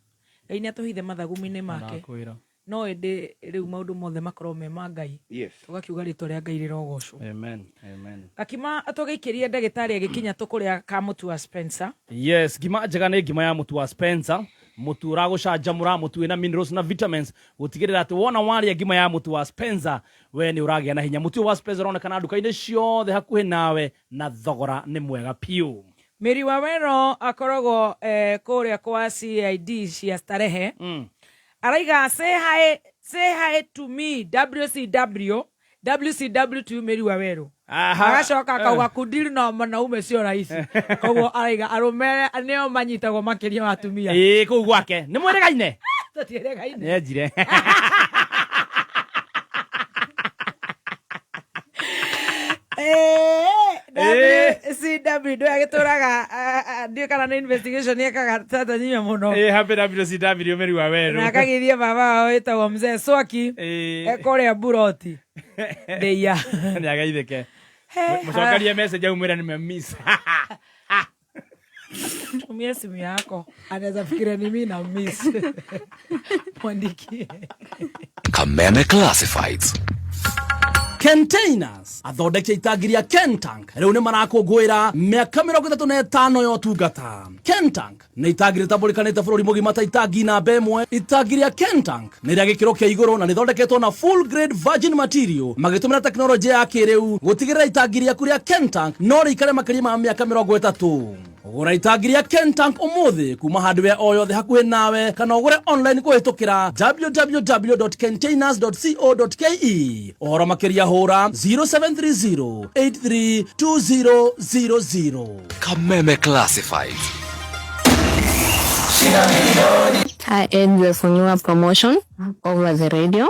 Ngai nĩ atũhithe mathagu-inĩ make. Ndakwĩra. No ĩndĩ rĩu maũndũ mothe makorwo me ma Ngai. Yes. Tũgakiuga rĩtwa rĩa Ngai rĩrogocwo. Amen. Amen. Gakima tũgĩikĩrie ndagĩtarĩ agĩkinya tũkũrĩa ka mũtu wa Spencer. Yes, ngima njega nĩ ngima ya mũtu wa Spencer, mũtu ũragũcanjamũra, mũtu wĩna minerals na vitamins, gũtigĩrĩra atĩ wona warĩa ngima ya mũtu wa Spencer, we nĩ ũragĩa na hinya. Mũtu ũyũ wa Spencer ũronekana nduka-inĩ ciothe hakuhĩ nawe na thogora nĩ mwega piũ. Mary Wawero akoragwo kũrĩa kwa CID cia Starehe. Araiga say hi, say hi to me WCW, WCW to you Mary Wawero. Aha. Agacoka akauga kudili na wanaume sio rahisi. Koguo araiga arũme nĩo manyitagwo makĩria wa atumia. Ĩĩ, kũu gwake nĩ mwĩrĩgaine? Tũtiĩrĩgaine. Nĩenjire. WCW ndå agĩtũraga ndiũ kana nĩ investigation ekaga tata nyime mũno. Ĩĩ, happy WCW Mary Waweru. Na akagithia baba wao wĩtagwo mzee Swaki kũrĩa Buroti ndĩia. Nĩ ageithĩke. Mũcokerie message au mwĩre nĩ miss. Tumia simu yako, anaweza fikiria ni mimi na miss. Mwandikie. Kameme Classifieds. Containers athondeki a itangi rĩa Kentank rĩu nĩ marakũngũĩra mĩaka 35 ya ũtungata. Kentank nĩ itangi rĩtambũrĩkanĩte bũrũri mũgima ta itangi namba ĩmwe. Itangi rĩa Kentank nĩ rĩa gĩkĩro kĩa igũrũ na rĩthondeketwo na full grade virgin material magĩtũmĩra tekinoronjĩ ya kĩrĩu gũtigĩrĩra itangi rĩaku rĩa Kentank no rĩikare makĩria ma mĩaka 30. Gũra itangi rĩa Kentank ũmũthĩ kuma hardware o yothe hakuhĩ nawe kana ũgũre online kũhĩtũkĩra www.containers.co.ke. Ũhoro makĩria hũra 0730 832000. Kameme Classifieds. I heard the Funua promotion over the radio,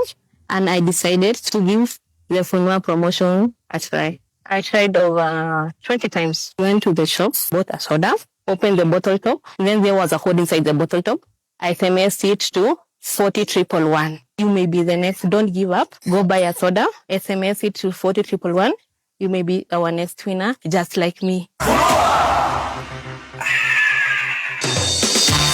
and I decided to give the Funua promotion a try. I tried over 20 times. Went to the shop, bought a soda, opened the bottle top. Then there was a code inside the bottle top. I SMS'd it to 40111. You may be the next. Don't give up. Go buy a soda. SMS it to 40111. You may be our next winner, just like me.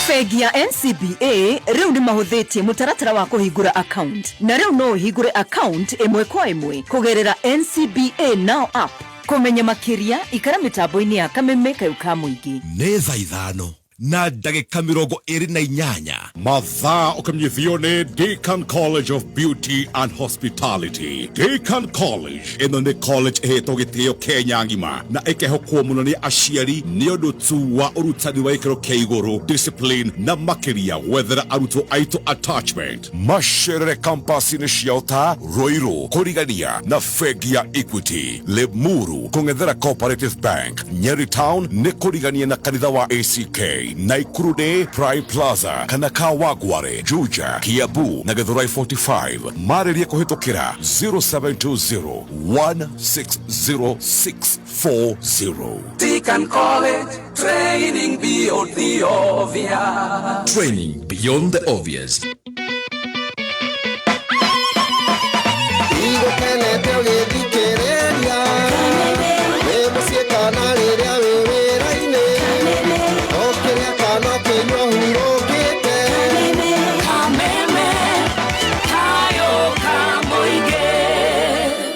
Bengi ya NCBA rĩu nĩ mahũthĩtie mũtaratara wa kũhingũra account, na rĩu no ũhingũre account ĩmwe kwa ĩmwe kũgerera NCBA Now app. Kũmenya makĩria ikara mĩtambo-inĩ ya Kameme Kayũ ka Mũingĩ. Nĩ thaa 5 na ndagĩka 28. Mathaa ũkĩmenyithio nĩ Deakin College of Beauty and Hospitality. Deakin College ĩno nĩ college ĩhetwo gĩtĩo Kenya ng'ima na ĩkehokwo mũno nĩ aciari nĩ ũndũ tu wa ũrutani wa gĩkĩro kĩa igũrũ, discipline na makĩria gwethera arutwo aitũ attachment. Macerere campus-inĩ ciao ta Ruiru kũrigania na bengi ya Equity, Limuru kũng'ethera Cooperative Bank, Nyeri Town nĩ kũrigania na kanitha wa ACK, Naikuru nĩ Prime Plaza kana Kawangware, Juja, Kiambu na Githurai 45. Marĩrie kũhĩtũkĩra 0720 160 640. Deakin College, training beyond the obvious. Training beyond the obvious. Igũkenete ũgĩthikĩrĩria wĩ mũciĩ kana rĩrĩa wĩ wĩra-inĩ, ũkĩrĩa kana ũkĩnyua hurũkĩte. Kameme Kayo ka Mũingĩ.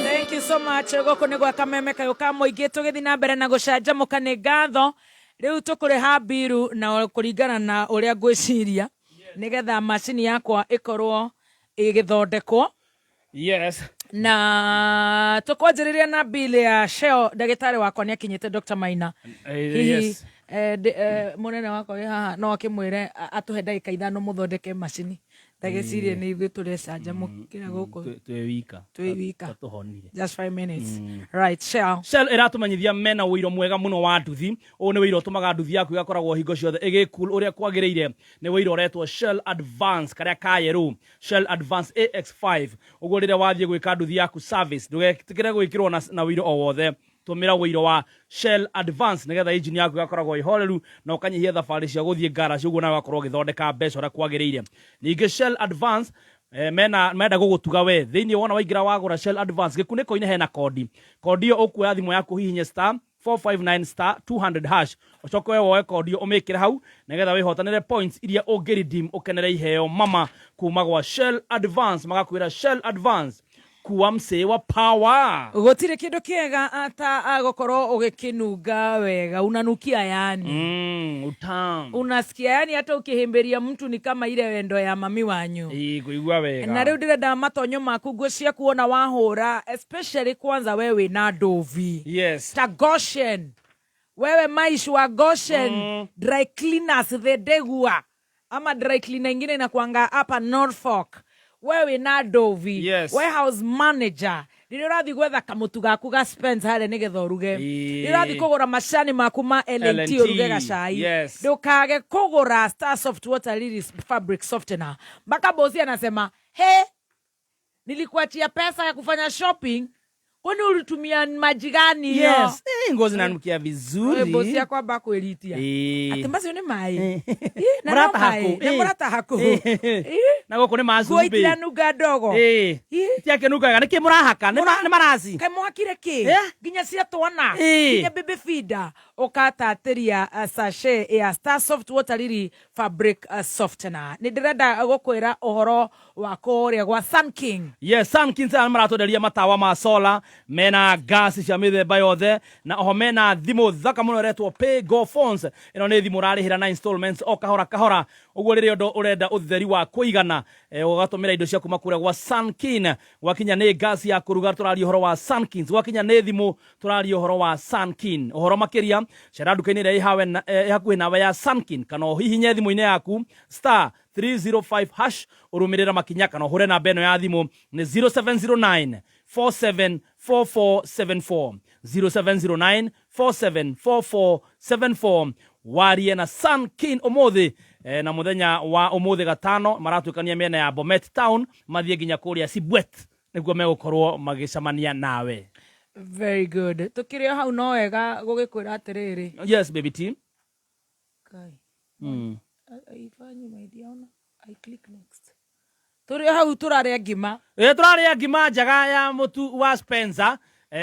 Thank you so much. Gũkũ nĩ gwa Kameme Kayũ ka Mũingĩ, tũgĩthiĩ na mbere na gũcanjamũka. Nĩ ngatho. Rĩu tũkũrĩha mbiru na kũringana na ũrĩa ngwĩciria nĩgetha macini yakwa ĩkorwo ĩgĩthondekwo. Na tũkwanjĩrĩria na bill ya Shell. Ndagĩtarĩ wakwa nĩ akinyĩte, Dr. Maina. Hihi, mũnene wakwa wĩ haha no akĩmwĩre atũhe ndagĩka 5 mũthondeke macini. Ndagĩcirie nĩ ithuĩ tũrecanjamũkĩra gũkũ. Twĩ wika. Twĩ wika. Tũhonire. Just 5 minutes. Right, Shell. Shell ĩratũmenyithia mena ũiro mwega mũno wa nduthi. Ũyũ nĩ ũiro ũtũmaga nduthi yaku ĩgakoragwo hingo ciothe ĩgĩ cool ũrĩa kwagĩrĩire. Nĩ ũiro ũretwo Shell Advance karĩa ka yerũ, Shell Advance AX5. Ũguo rĩrĩa wathiĩ gwĩka nduthi yaku service, ndũgetĩkĩre gwĩkĩrwo na ũiro o wothe. Tũmĩra ũiro wa Shell Advance nĩgetha engine yaku ĩgakoragwo ĩhoreru na ũkanyihia thabarĩ cia gũthiĩ garage, ũguo nawe ũgakorwo ũgĩthondeka mbeca ũrĩa kwagĩrĩire. Ningĩ Shell Advance mena menda gũgũtuga we thĩinĩ. Wona waingĩra wagũra Shell Advance, gĩkunĩko-inĩ hena kodi. Kodi ĩyo ũkuoya thimũ yaku, hihinye star 459 star 200 hash, ũcoke we woe kodi ĩyo ũmĩkĩre hau nĩgetha wĩhotanĩre points iria ũngĩ redeem ũkenere iheo mama kuma gwa Shell Advance. Magakwĩra Shell Advance, kuwa msee wa power. Gũtirĩ kĩndũ kĩega ata gũkorwo ũgĩkĩnunga wega, unanukia yani. Utamu. Unasikia yani hata ukihimbiria mtu ni kama ile wendo ya mami wanyu. Ĩ, kũigua wega. Na rĩu ndĩrenda matonyo maku, nguo ciaku ona wahũra, especially kwanza we wĩna ndovi ta Goshen, wewe maish wa Goshen Dry Cleaners, Thedegua ama dry cleaner ingine inakuanga hapa Norfolk, we wĩna ndovi, warehouse manager, rĩrĩa ũrathiĩ gwetha kamũtu gaku ga Spence harĩa nĩgetha ũruge, rĩrĩa ũrathiĩ kũgũra macani maku ma L&T, L&T, ũruge gacai, ndũkage kũgũra Star Soft Water Lilies fabric softener. Mpaka bosi anasema, "He, nilikuachia pesa ya kufanya shopping, kwani ulitumia maji gani hiyo?" Yes. Eh, nguo zinanukia vizuri. Eh, bosi yakwa amba kwĩritia atĩ macio nĩ maĩ. Na no Mũrata maĩ. haku. Na mũrata haku. Na gũkũ nĩ Nguo macumbĩ. itiranunga ndogo. Tiakĩnunga wega. Nĩkĩ mũrahaka? Nĩ maraci. Kaĩ mwakire kĩ nginya cia twana, nginya baby feeder? Ũkatatĩria sachet ya Star Soft Water Lily fabric softener. Nĩ ndĩrenda gũkwĩra ũhoro wa kũrĩa gwa Sun King. Yes, Sun King aya maratwenderia matawa ma solar, mena gas cia mĩthemba yothe, na oho mena thimũ thaka mũno ĩretwo Pay Go Phones. Ĩno nĩ thimũ ũrarĩhĩra na installments o kahora kahora. Ũguo rĩrĩa ũndũ ũrenda ũtheri wa kũigana, ũgatũmĩra indo cia kuma kũrĩa gwa Sun King. Gwakinya nĩ gas ya kũruga, tũraria ũhoro wa Sun Kings. Gwakinya nĩ thimũ, tũraria ũhoro wa Sun King. Ũhoro makĩria, cera nduka-inĩ ĩrĩa ĩ hakuhĩ nawe ya Sun King, kana ũhihinye thimũ-inĩ yaku star 305 hash, ũrũmĩrĩra makinya, kana ũhũre namba ĩno ya thimũ nĩ 0709 474474, 0709 474474. Warie na Sun King ũmũthĩ, na mũthenya wa ũmũthĩ gatano maratuĩkania mĩena ya Bomet Town mathiĩ nginya kũrĩa Sibwet nĩguo megũkorwo magĩcemania nawe. Very good. Tukĩrĩ o hau, no wega gũgĩkwĩra atĩrĩrĩ. Yes, baby T. Kai. Haifanyi, my dear, ona I click next. Tũrĩ o hau tũrarĩa ngima. Ĩ, tũrarĩa ngima njega ya mũtu wa Spencer.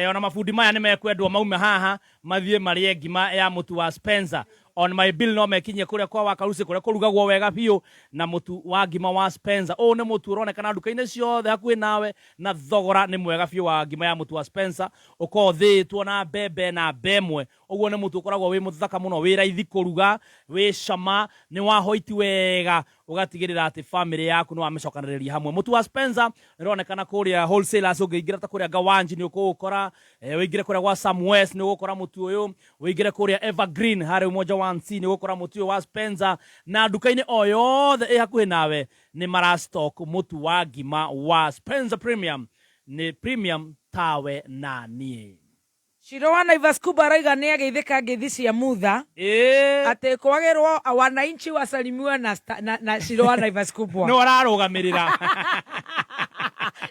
Ona mabundi maya nĩ mekwendwo maume haha mathiĩ marĩe ngima ya mũtu wa Spencer. On my bill no mekinyie kuria kwa wakarusi kuria kurugagwo wega biũ na mũtu wa ngima wa Spencer. Ũyũ nĩ mũtu ũronekana nduka-inĩ ciothe hakuhĩ nawe na thogora nĩ mwega biũ wa ngima ya mũtu wa Spencer ũkoragwo ũthĩĩtwo na mbembe na mbemwe. Ũguo nĩ mũtu ũkoragwo wĩ mũthaka mũno, wĩ raithi kũruga, wĩ cama, nĩ wa hoiti wega, ũgatigĩrĩra atĩ famĩlĩ yaku nĩ wamĩcokanĩrĩria hamwe. Mũtu wa Spencer nĩ ũronekana kũrĩa wholesalers, ũngĩingĩra ta kũrĩa Gawanji nĩ ũkũũkora, ũingĩre kũrĩa gwa Sam West nĩ ũgũkora mũtu ũyũ, ũingĩre kũrĩa Evergreen harĩa Umoja wa C nĩ ũgũkora mũtu ũyũ wa Spencer, na nduka-inĩ o yothe ĩ hakuhĩ nawe nĩ mara stock mũtu wa ngima wa Spencer Premium. Nĩ premium tawe na niĩ. Shiro wa Naivas Kuba arauga nĩ ageithĩka ngeithi cia Mutha atĩ kwagĩrwo wananchi wasalimiwe na, na, na Shiro wa Naivas Kubwa nĩ ũrarũgamĩrĩra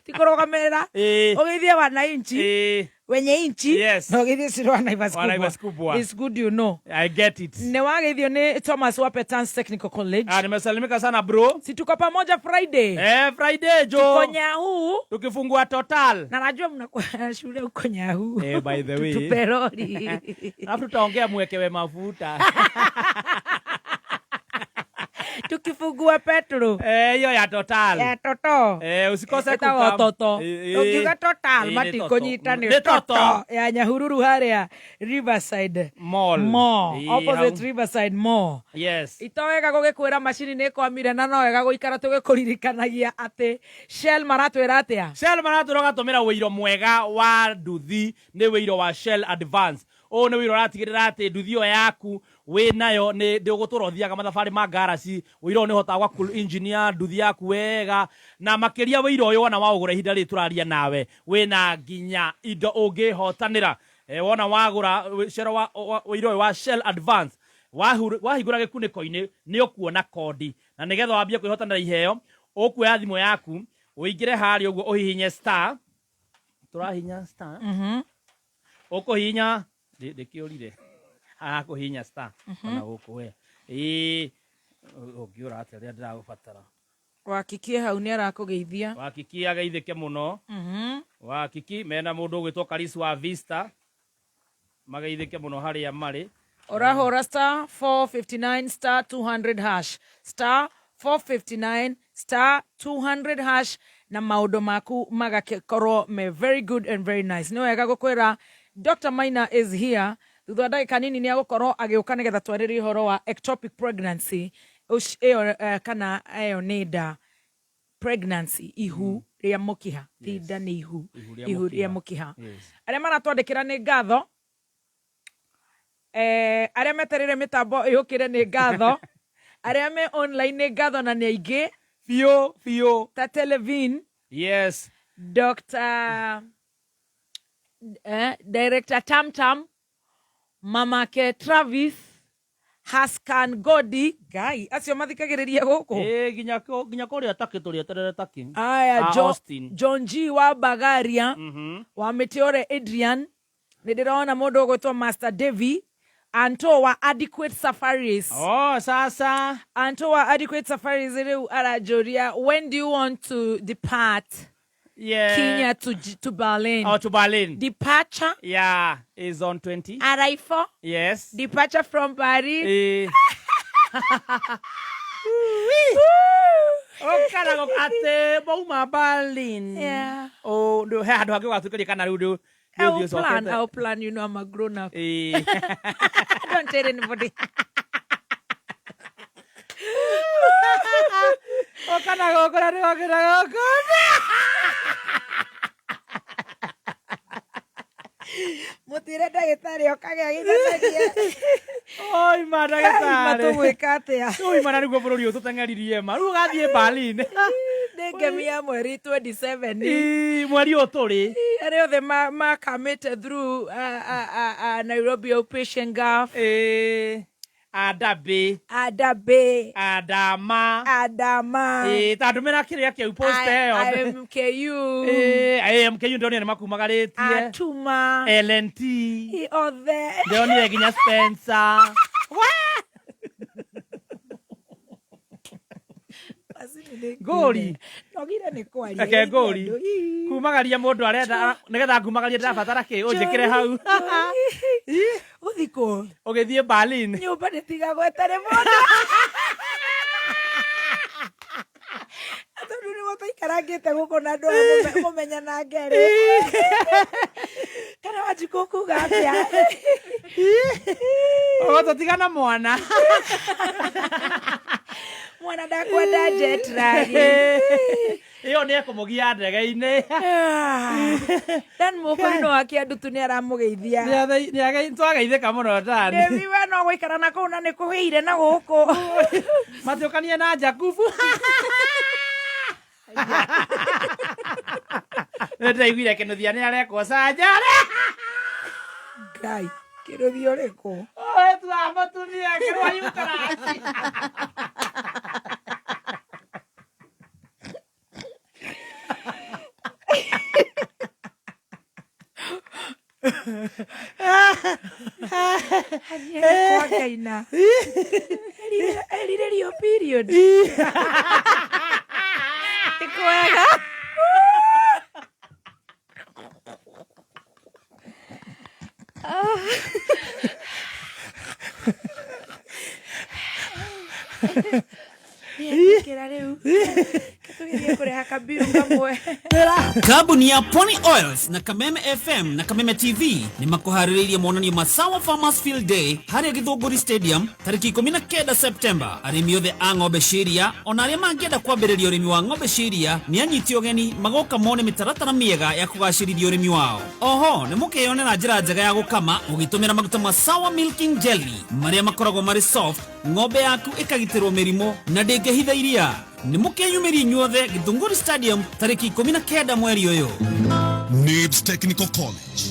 ti kũrũgamĩrĩra ũgeithie wananchi wenye inchi Yes. na ũgeithie Shiro wa Naivas Wa Naivas Kubwa. It's good you know. I get it. Nĩ wageithio nĩ Thomas wa Petans Technical College. Ah, nimesalimika sana bro. Si tuko pamoja Friday. Eh, Friday jo. Tuko Nyahu. Tukifungua total. Na najua mnakuwa shule huko Nyahu. Eh, by the way. Tupe lori. Alafu tutaongea mwekewe mafuta. Tukifungua petro. Eh, hiyo ya total. Ya toto. Eh, usikose Ĩtagwo kukam. toto. Eh, eh. Ũngiuga total Eh, nĩ matikũnyita toto. nĩ Nĩ toto. toto ya Nyahururu harĩa Riverside Mall. Mall. Eh, Opposite hau. Riverside Mall. Yes. Ito wega gũgĩkwĩra macini nĩ ĩkwamire na no wega gũikara tũgĩkũririkanagia atĩ Shell maratwĩra atĩa? Shell maratwĩra ũgatũmĩra wĩiro mwega wa nduthi nĩ wĩiro wa Shell Advance. Ũyũ nĩ wĩiro ũratigĩrĩra atĩ nduthi ĩyo yaku wĩ nayo nĩ ndũgũtũra ũthiaga mathabarĩ ma ngaraci. Wĩiro ũyũ nĩ ũhotaga gwa cool engineer nduthi yaku wega, na makĩria wĩiro ũyũ wona waũgũra ihinda rĩrĩ tũraria nawe wĩna nginya indo ũngĩhotanĩra. Wona wagũra wĩiro ũyũ wa Shell Advance, wahingũra gĩkunĩko-inĩ nĩ ũkuona kondi, na nĩgetha wambie kwĩhotanĩra iheo ũkuoya thimũ yaku ũingĩre harĩa ũguo ũhihinye star, tũrahihinya star, ũkũhihinya ndĩkĩũrire haha kũhihinya star ona gũkũ we ĩĩ ũngĩũra atĩa rĩrĩa ndĩragũbatara. Wakikie hau nĩ arakũgeithia. Wakiki ageithĩke mũno. Wakiki mena mũndũ ũgwĩtwo Karisi wa Vista, mageithĩke mũno harĩa marĩ. Ũrahũra star 459 star 200 hash, star 459 star 200 hash, na maũndũ maku magakorwo me very good and very nice. Nĩ wega gũkwĩra Dr. Maina is here. Thutha wa ndagĩka nini nĩ agũkorwo agĩũka nĩgetha twarĩrie ũhoro wa ectopic pregnancy ĩyo, kana ĩyo nĩ nda pregnancy, ihu rĩa mũkiha. Ti nda, nĩ ihu. Ihu rĩa Ihu rĩa mũkiha. mũkiha. Arĩa maratwandĩkĩra nĩ ngatho. Arĩa metereire mĩtambo ĩũkĩre nĩ ngatho. Arĩa me online nĩ ngatho na nĩ aingĩ. Biũ, biũ. Ta Televin. Yes. Dr. Director Tam Tam, Mamake Travis, Haskan Godi, Ngai, acio mathikagĩrĩria gũkũ. Nginya kũrĩa Turkey tũrĩeterere Turkey. Aya, Austin. John G wa Bagaria, wa Meteore Adrian, nĩ ndĩrona mũndũ ũgwĩtwo Master Davy, Anto wa Adequate Safaris. Oh, sasa. Anto wa Adequate Safaris rĩu aranjũria, when do you want to depart? Yeah. Kenya to Berlin. Oh, to Berlin. Departure. Yeah, is on 20. Arrival. Yes. Departure from Paris. Okara go ate mauma Berlin. Yeah. Oh, no, he handu hangi ũgatuĩkĩria kana rĩu ndũ I will plan, I will plan, you know, I'm a grown up. Don't tell anybody. Okana gũkũ na nĩgokĩra gũkũ. Mũtire ndagĩtarĩ okage agĩthanagia. Oi, ma ndagĩtarĩ. Matũgwĩka atĩa? Oi, ma na nĩguo bũrũri ũyũ tũteng'eririe ma. Rĩu ũgathiĩ Berlin. Nĩ ngemi ya mweri 27. Ii, mweri ũyũ tũrĩ. Arĩa othe makamĩte through Nairobi Outpatient Gulf. Adabe. Adabe. Adama. Adama. Ta ndũmĩra kĩrĩa kĩu post ĩyo. IMKU. IMKU ndonire nĩ makumagarĩtie. Atuma. LNT. Othe. Ndonire nginya Spencer. Ngũri. Nogire nĩ kwaria. Reke ngũri. Kumagaria mũndũ arenda nĩgetha ngumagarie ndĩrabatara kĩ ũnjĩkĩre hau. Gũthiĩ Ngũthi kũ? Ũgĩthiĩ Berlin. Nyũmba nĩtigagwo ĩtarĩ mũndũ. Tondũ nĩguo tũikarangĩte gũkũ na andũ aya mũmenyanange rĩ. Kana Wanjikũ ũkuga atĩa? Ũgũtũtiga na mwana. Mwana ndakwenda jet lag. Ĩyo nĩ ekũmũgia ndege-inĩ. Dan Mũkũrinũ wa Kĩandutu nĩ aramũgeithia. Twageithĩka mũno Dan. Devi we no gũikara na kũu na nĩ kũhĩire na gũkũ. Matiũkanie na Jakubu. Nĩndĩraiguire kĩnuthia nĩ arekwo canjare. Ngai, kĩnuthia ũrĩkũ? Ũyũ mũtumia kĩrwa yukarasi. Athiaga kwa Ngaina. Erirĩrio period. Nĩ kwega. Nĩetĩkĩra rĩu. Tũgĩthiĩ kũrĩha kabiru kamwe. Kambuni ya Pony Oils na Kameme FM na Kameme TV nĩ makũharĩrĩirie monanio ma Sawa Farmers Field Day harĩa Gĩthũngũri Stadium tarĩki 19 Septemba. Arĩmi othe a ng'ombe cia iria ona arĩa mangĩenda kwambĩrĩria ũrĩmi wa ng'ombe cia iria nĩ anyiti ũgeni magoka mone mĩtaratara mĩega ya kũgacĩrithia ũrĩmi wao. Oho nĩ mũkeyonera njĩra njega ya gũkama ũgĩtũmĩra maguta ma Sawa Milking Jelly marĩa makoragwo marĩ soft, ng'ombe yaku ĩkagitĩrwo mĩrimũ na ndĩngĩhitha iria. Nĩ mũkeyumĩria inyuothe Gĩthũngũri Stadium tarĩki 19 mweri ũyũ. Nibs Technical College.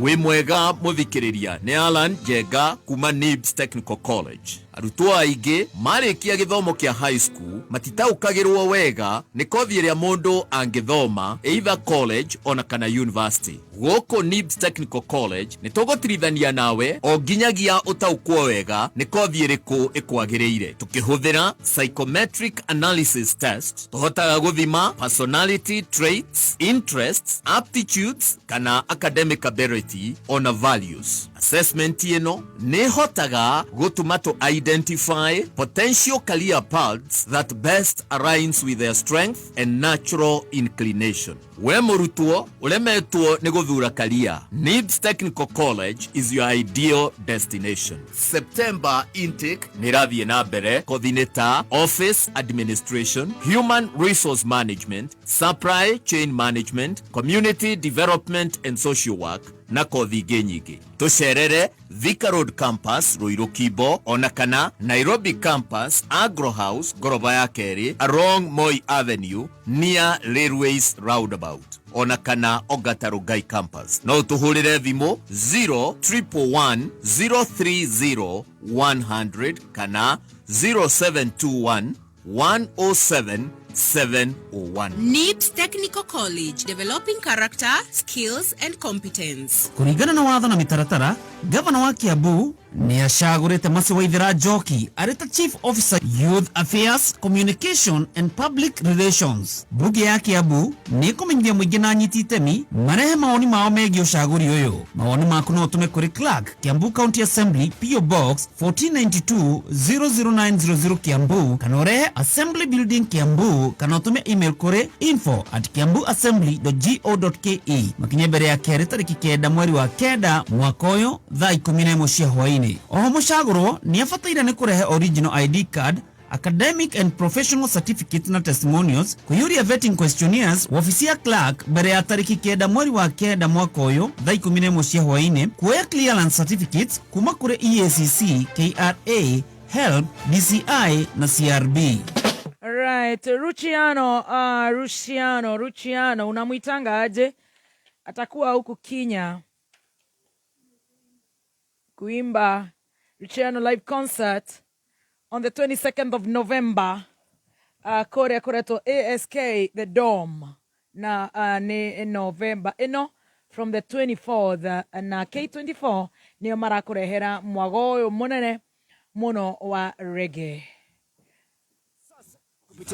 Wĩ mwega mũthikĩrĩria, nĩ Alan Njenga kuma Nibs Technical College. Arutwo aingĩ marĩkia gĩthomo kĩa high school matitaũkagĩrwo wega nĩ kothi ĩrĩa mũndũ angĩthoma either college ona kana university. Gũkũ Nibs Technical College nĩ tũgũtirithania nawe o nginyagia ũtaũkwo wega nĩ kothi ĩrĩkũ ĩkwagĩrĩire. Tũkĩhũthĩra psychometric analysis test tũhotaga gũthima personality traits, interests, aptitudes kana academic ability ona values. Assessment ĩno nĩ ĩhotaga gũtũma tũ identify potential career paths that best aligns with their strength and natural inclination. We mũrutwo ũremetwo nĩ gũthura career, Nibs Technical College is your ideal destination. September intake nĩ ĩrathiĩ na mbere kothi-inĩ ta office administration, human resource management, supply chain management, community development and social work na kothi ingĩ nyingĩ. Tũcerere Thika Road Campus Ruiru Kimbo ona kana Nairobi Campus Agro House ngoroba ya kerĩ along Moi Avenue near Railways Roundabout ona kana Ongata Rongai Campus. No ũtũhũrĩre thimũ 0111 030 100 kana 0721 107 701. NIBS Technical College, developing character, skills and competence. Kũringana na watho na mĩtaratara, gavana wa Kiambu nĩ acagũrĩte Mercy Waithera Njoki arĩ ta Chief Officer Youth Affairs, Communication and Public Relations. Mbunge ya Kiambu nĩ ĩkũmenyithia mũingĩ na anyiti itemi marehe mawoni mao megiĩ ũcagũri ũyũ. Mawoni maku no ũtũme kũrĩ Clerk, Kiambu County Assembly, PO Box 1492 00900 Kiambu, kana ũrehe Assembly Building Kiambu, kana ũtũme email kũrĩ info@kiambuassembly.go.ke. Makinye mbere ya kerĩ tarĩki 9 mweri wa 9 mwaka ũyũ thaa 11 cia hwaĩ-inĩ. Oho mũcagũrwo nĩ abataire nĩ kũrehe original ID card, academic and professional certificates na testimonials, kũiyũria vetting questionnaires wabici ya clerk mbere ya tarĩki 9 mweri wa 9 mwaka ũyũ thaa 11 cia hwaĩ-inĩ, kuoya clearance certificates kuma kũrĩ EACC, KRA, HELB, DCI na CRB. Right, Ruchiano, Ruchiano, Ruchiano unamwitanga aje? Atakuwa huku Kenya kuimba Ruchiano live concert on the 22nd of November, kũrĩa kũretwo ASK The Dome na nĩ November ĩno from the 24th, na K24 nĩo marakũrehera mwago ũyũ mũnene mũno wa reggae.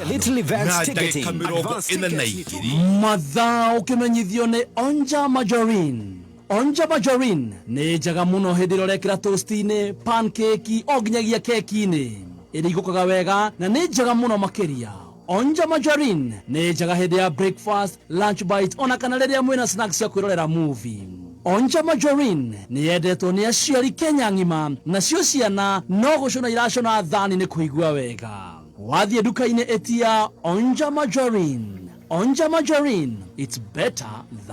Little Events Na Ticketing. ndagĩka mĩrongo Advance ĩna na tickets. igĩrĩ. Mathaa ũkĩmenyithio nĩ Onja Majorin. Onja margarine nĩ njega mũno hĩndĩ ĩrĩa ũrekĩra toast-inĩ, pancake o nginyagia keki-inĩ. Ĩringũkaga wega na nĩ njega mũno makĩria. Onja margarine nĩ njega hĩndĩ ya breakfast, lunch bite ona kana rĩrĩa mwĩna snacks cia kwĩrorera movie. Onja margarine nĩ yendetwo nĩ aciari Kenya ng'ima, nacio ciana no gũcũna iracũna thani nĩ kũigua wega. Wathiĩ nduka-inĩ ĩtia Onja margarine. Onja margarine, it's better than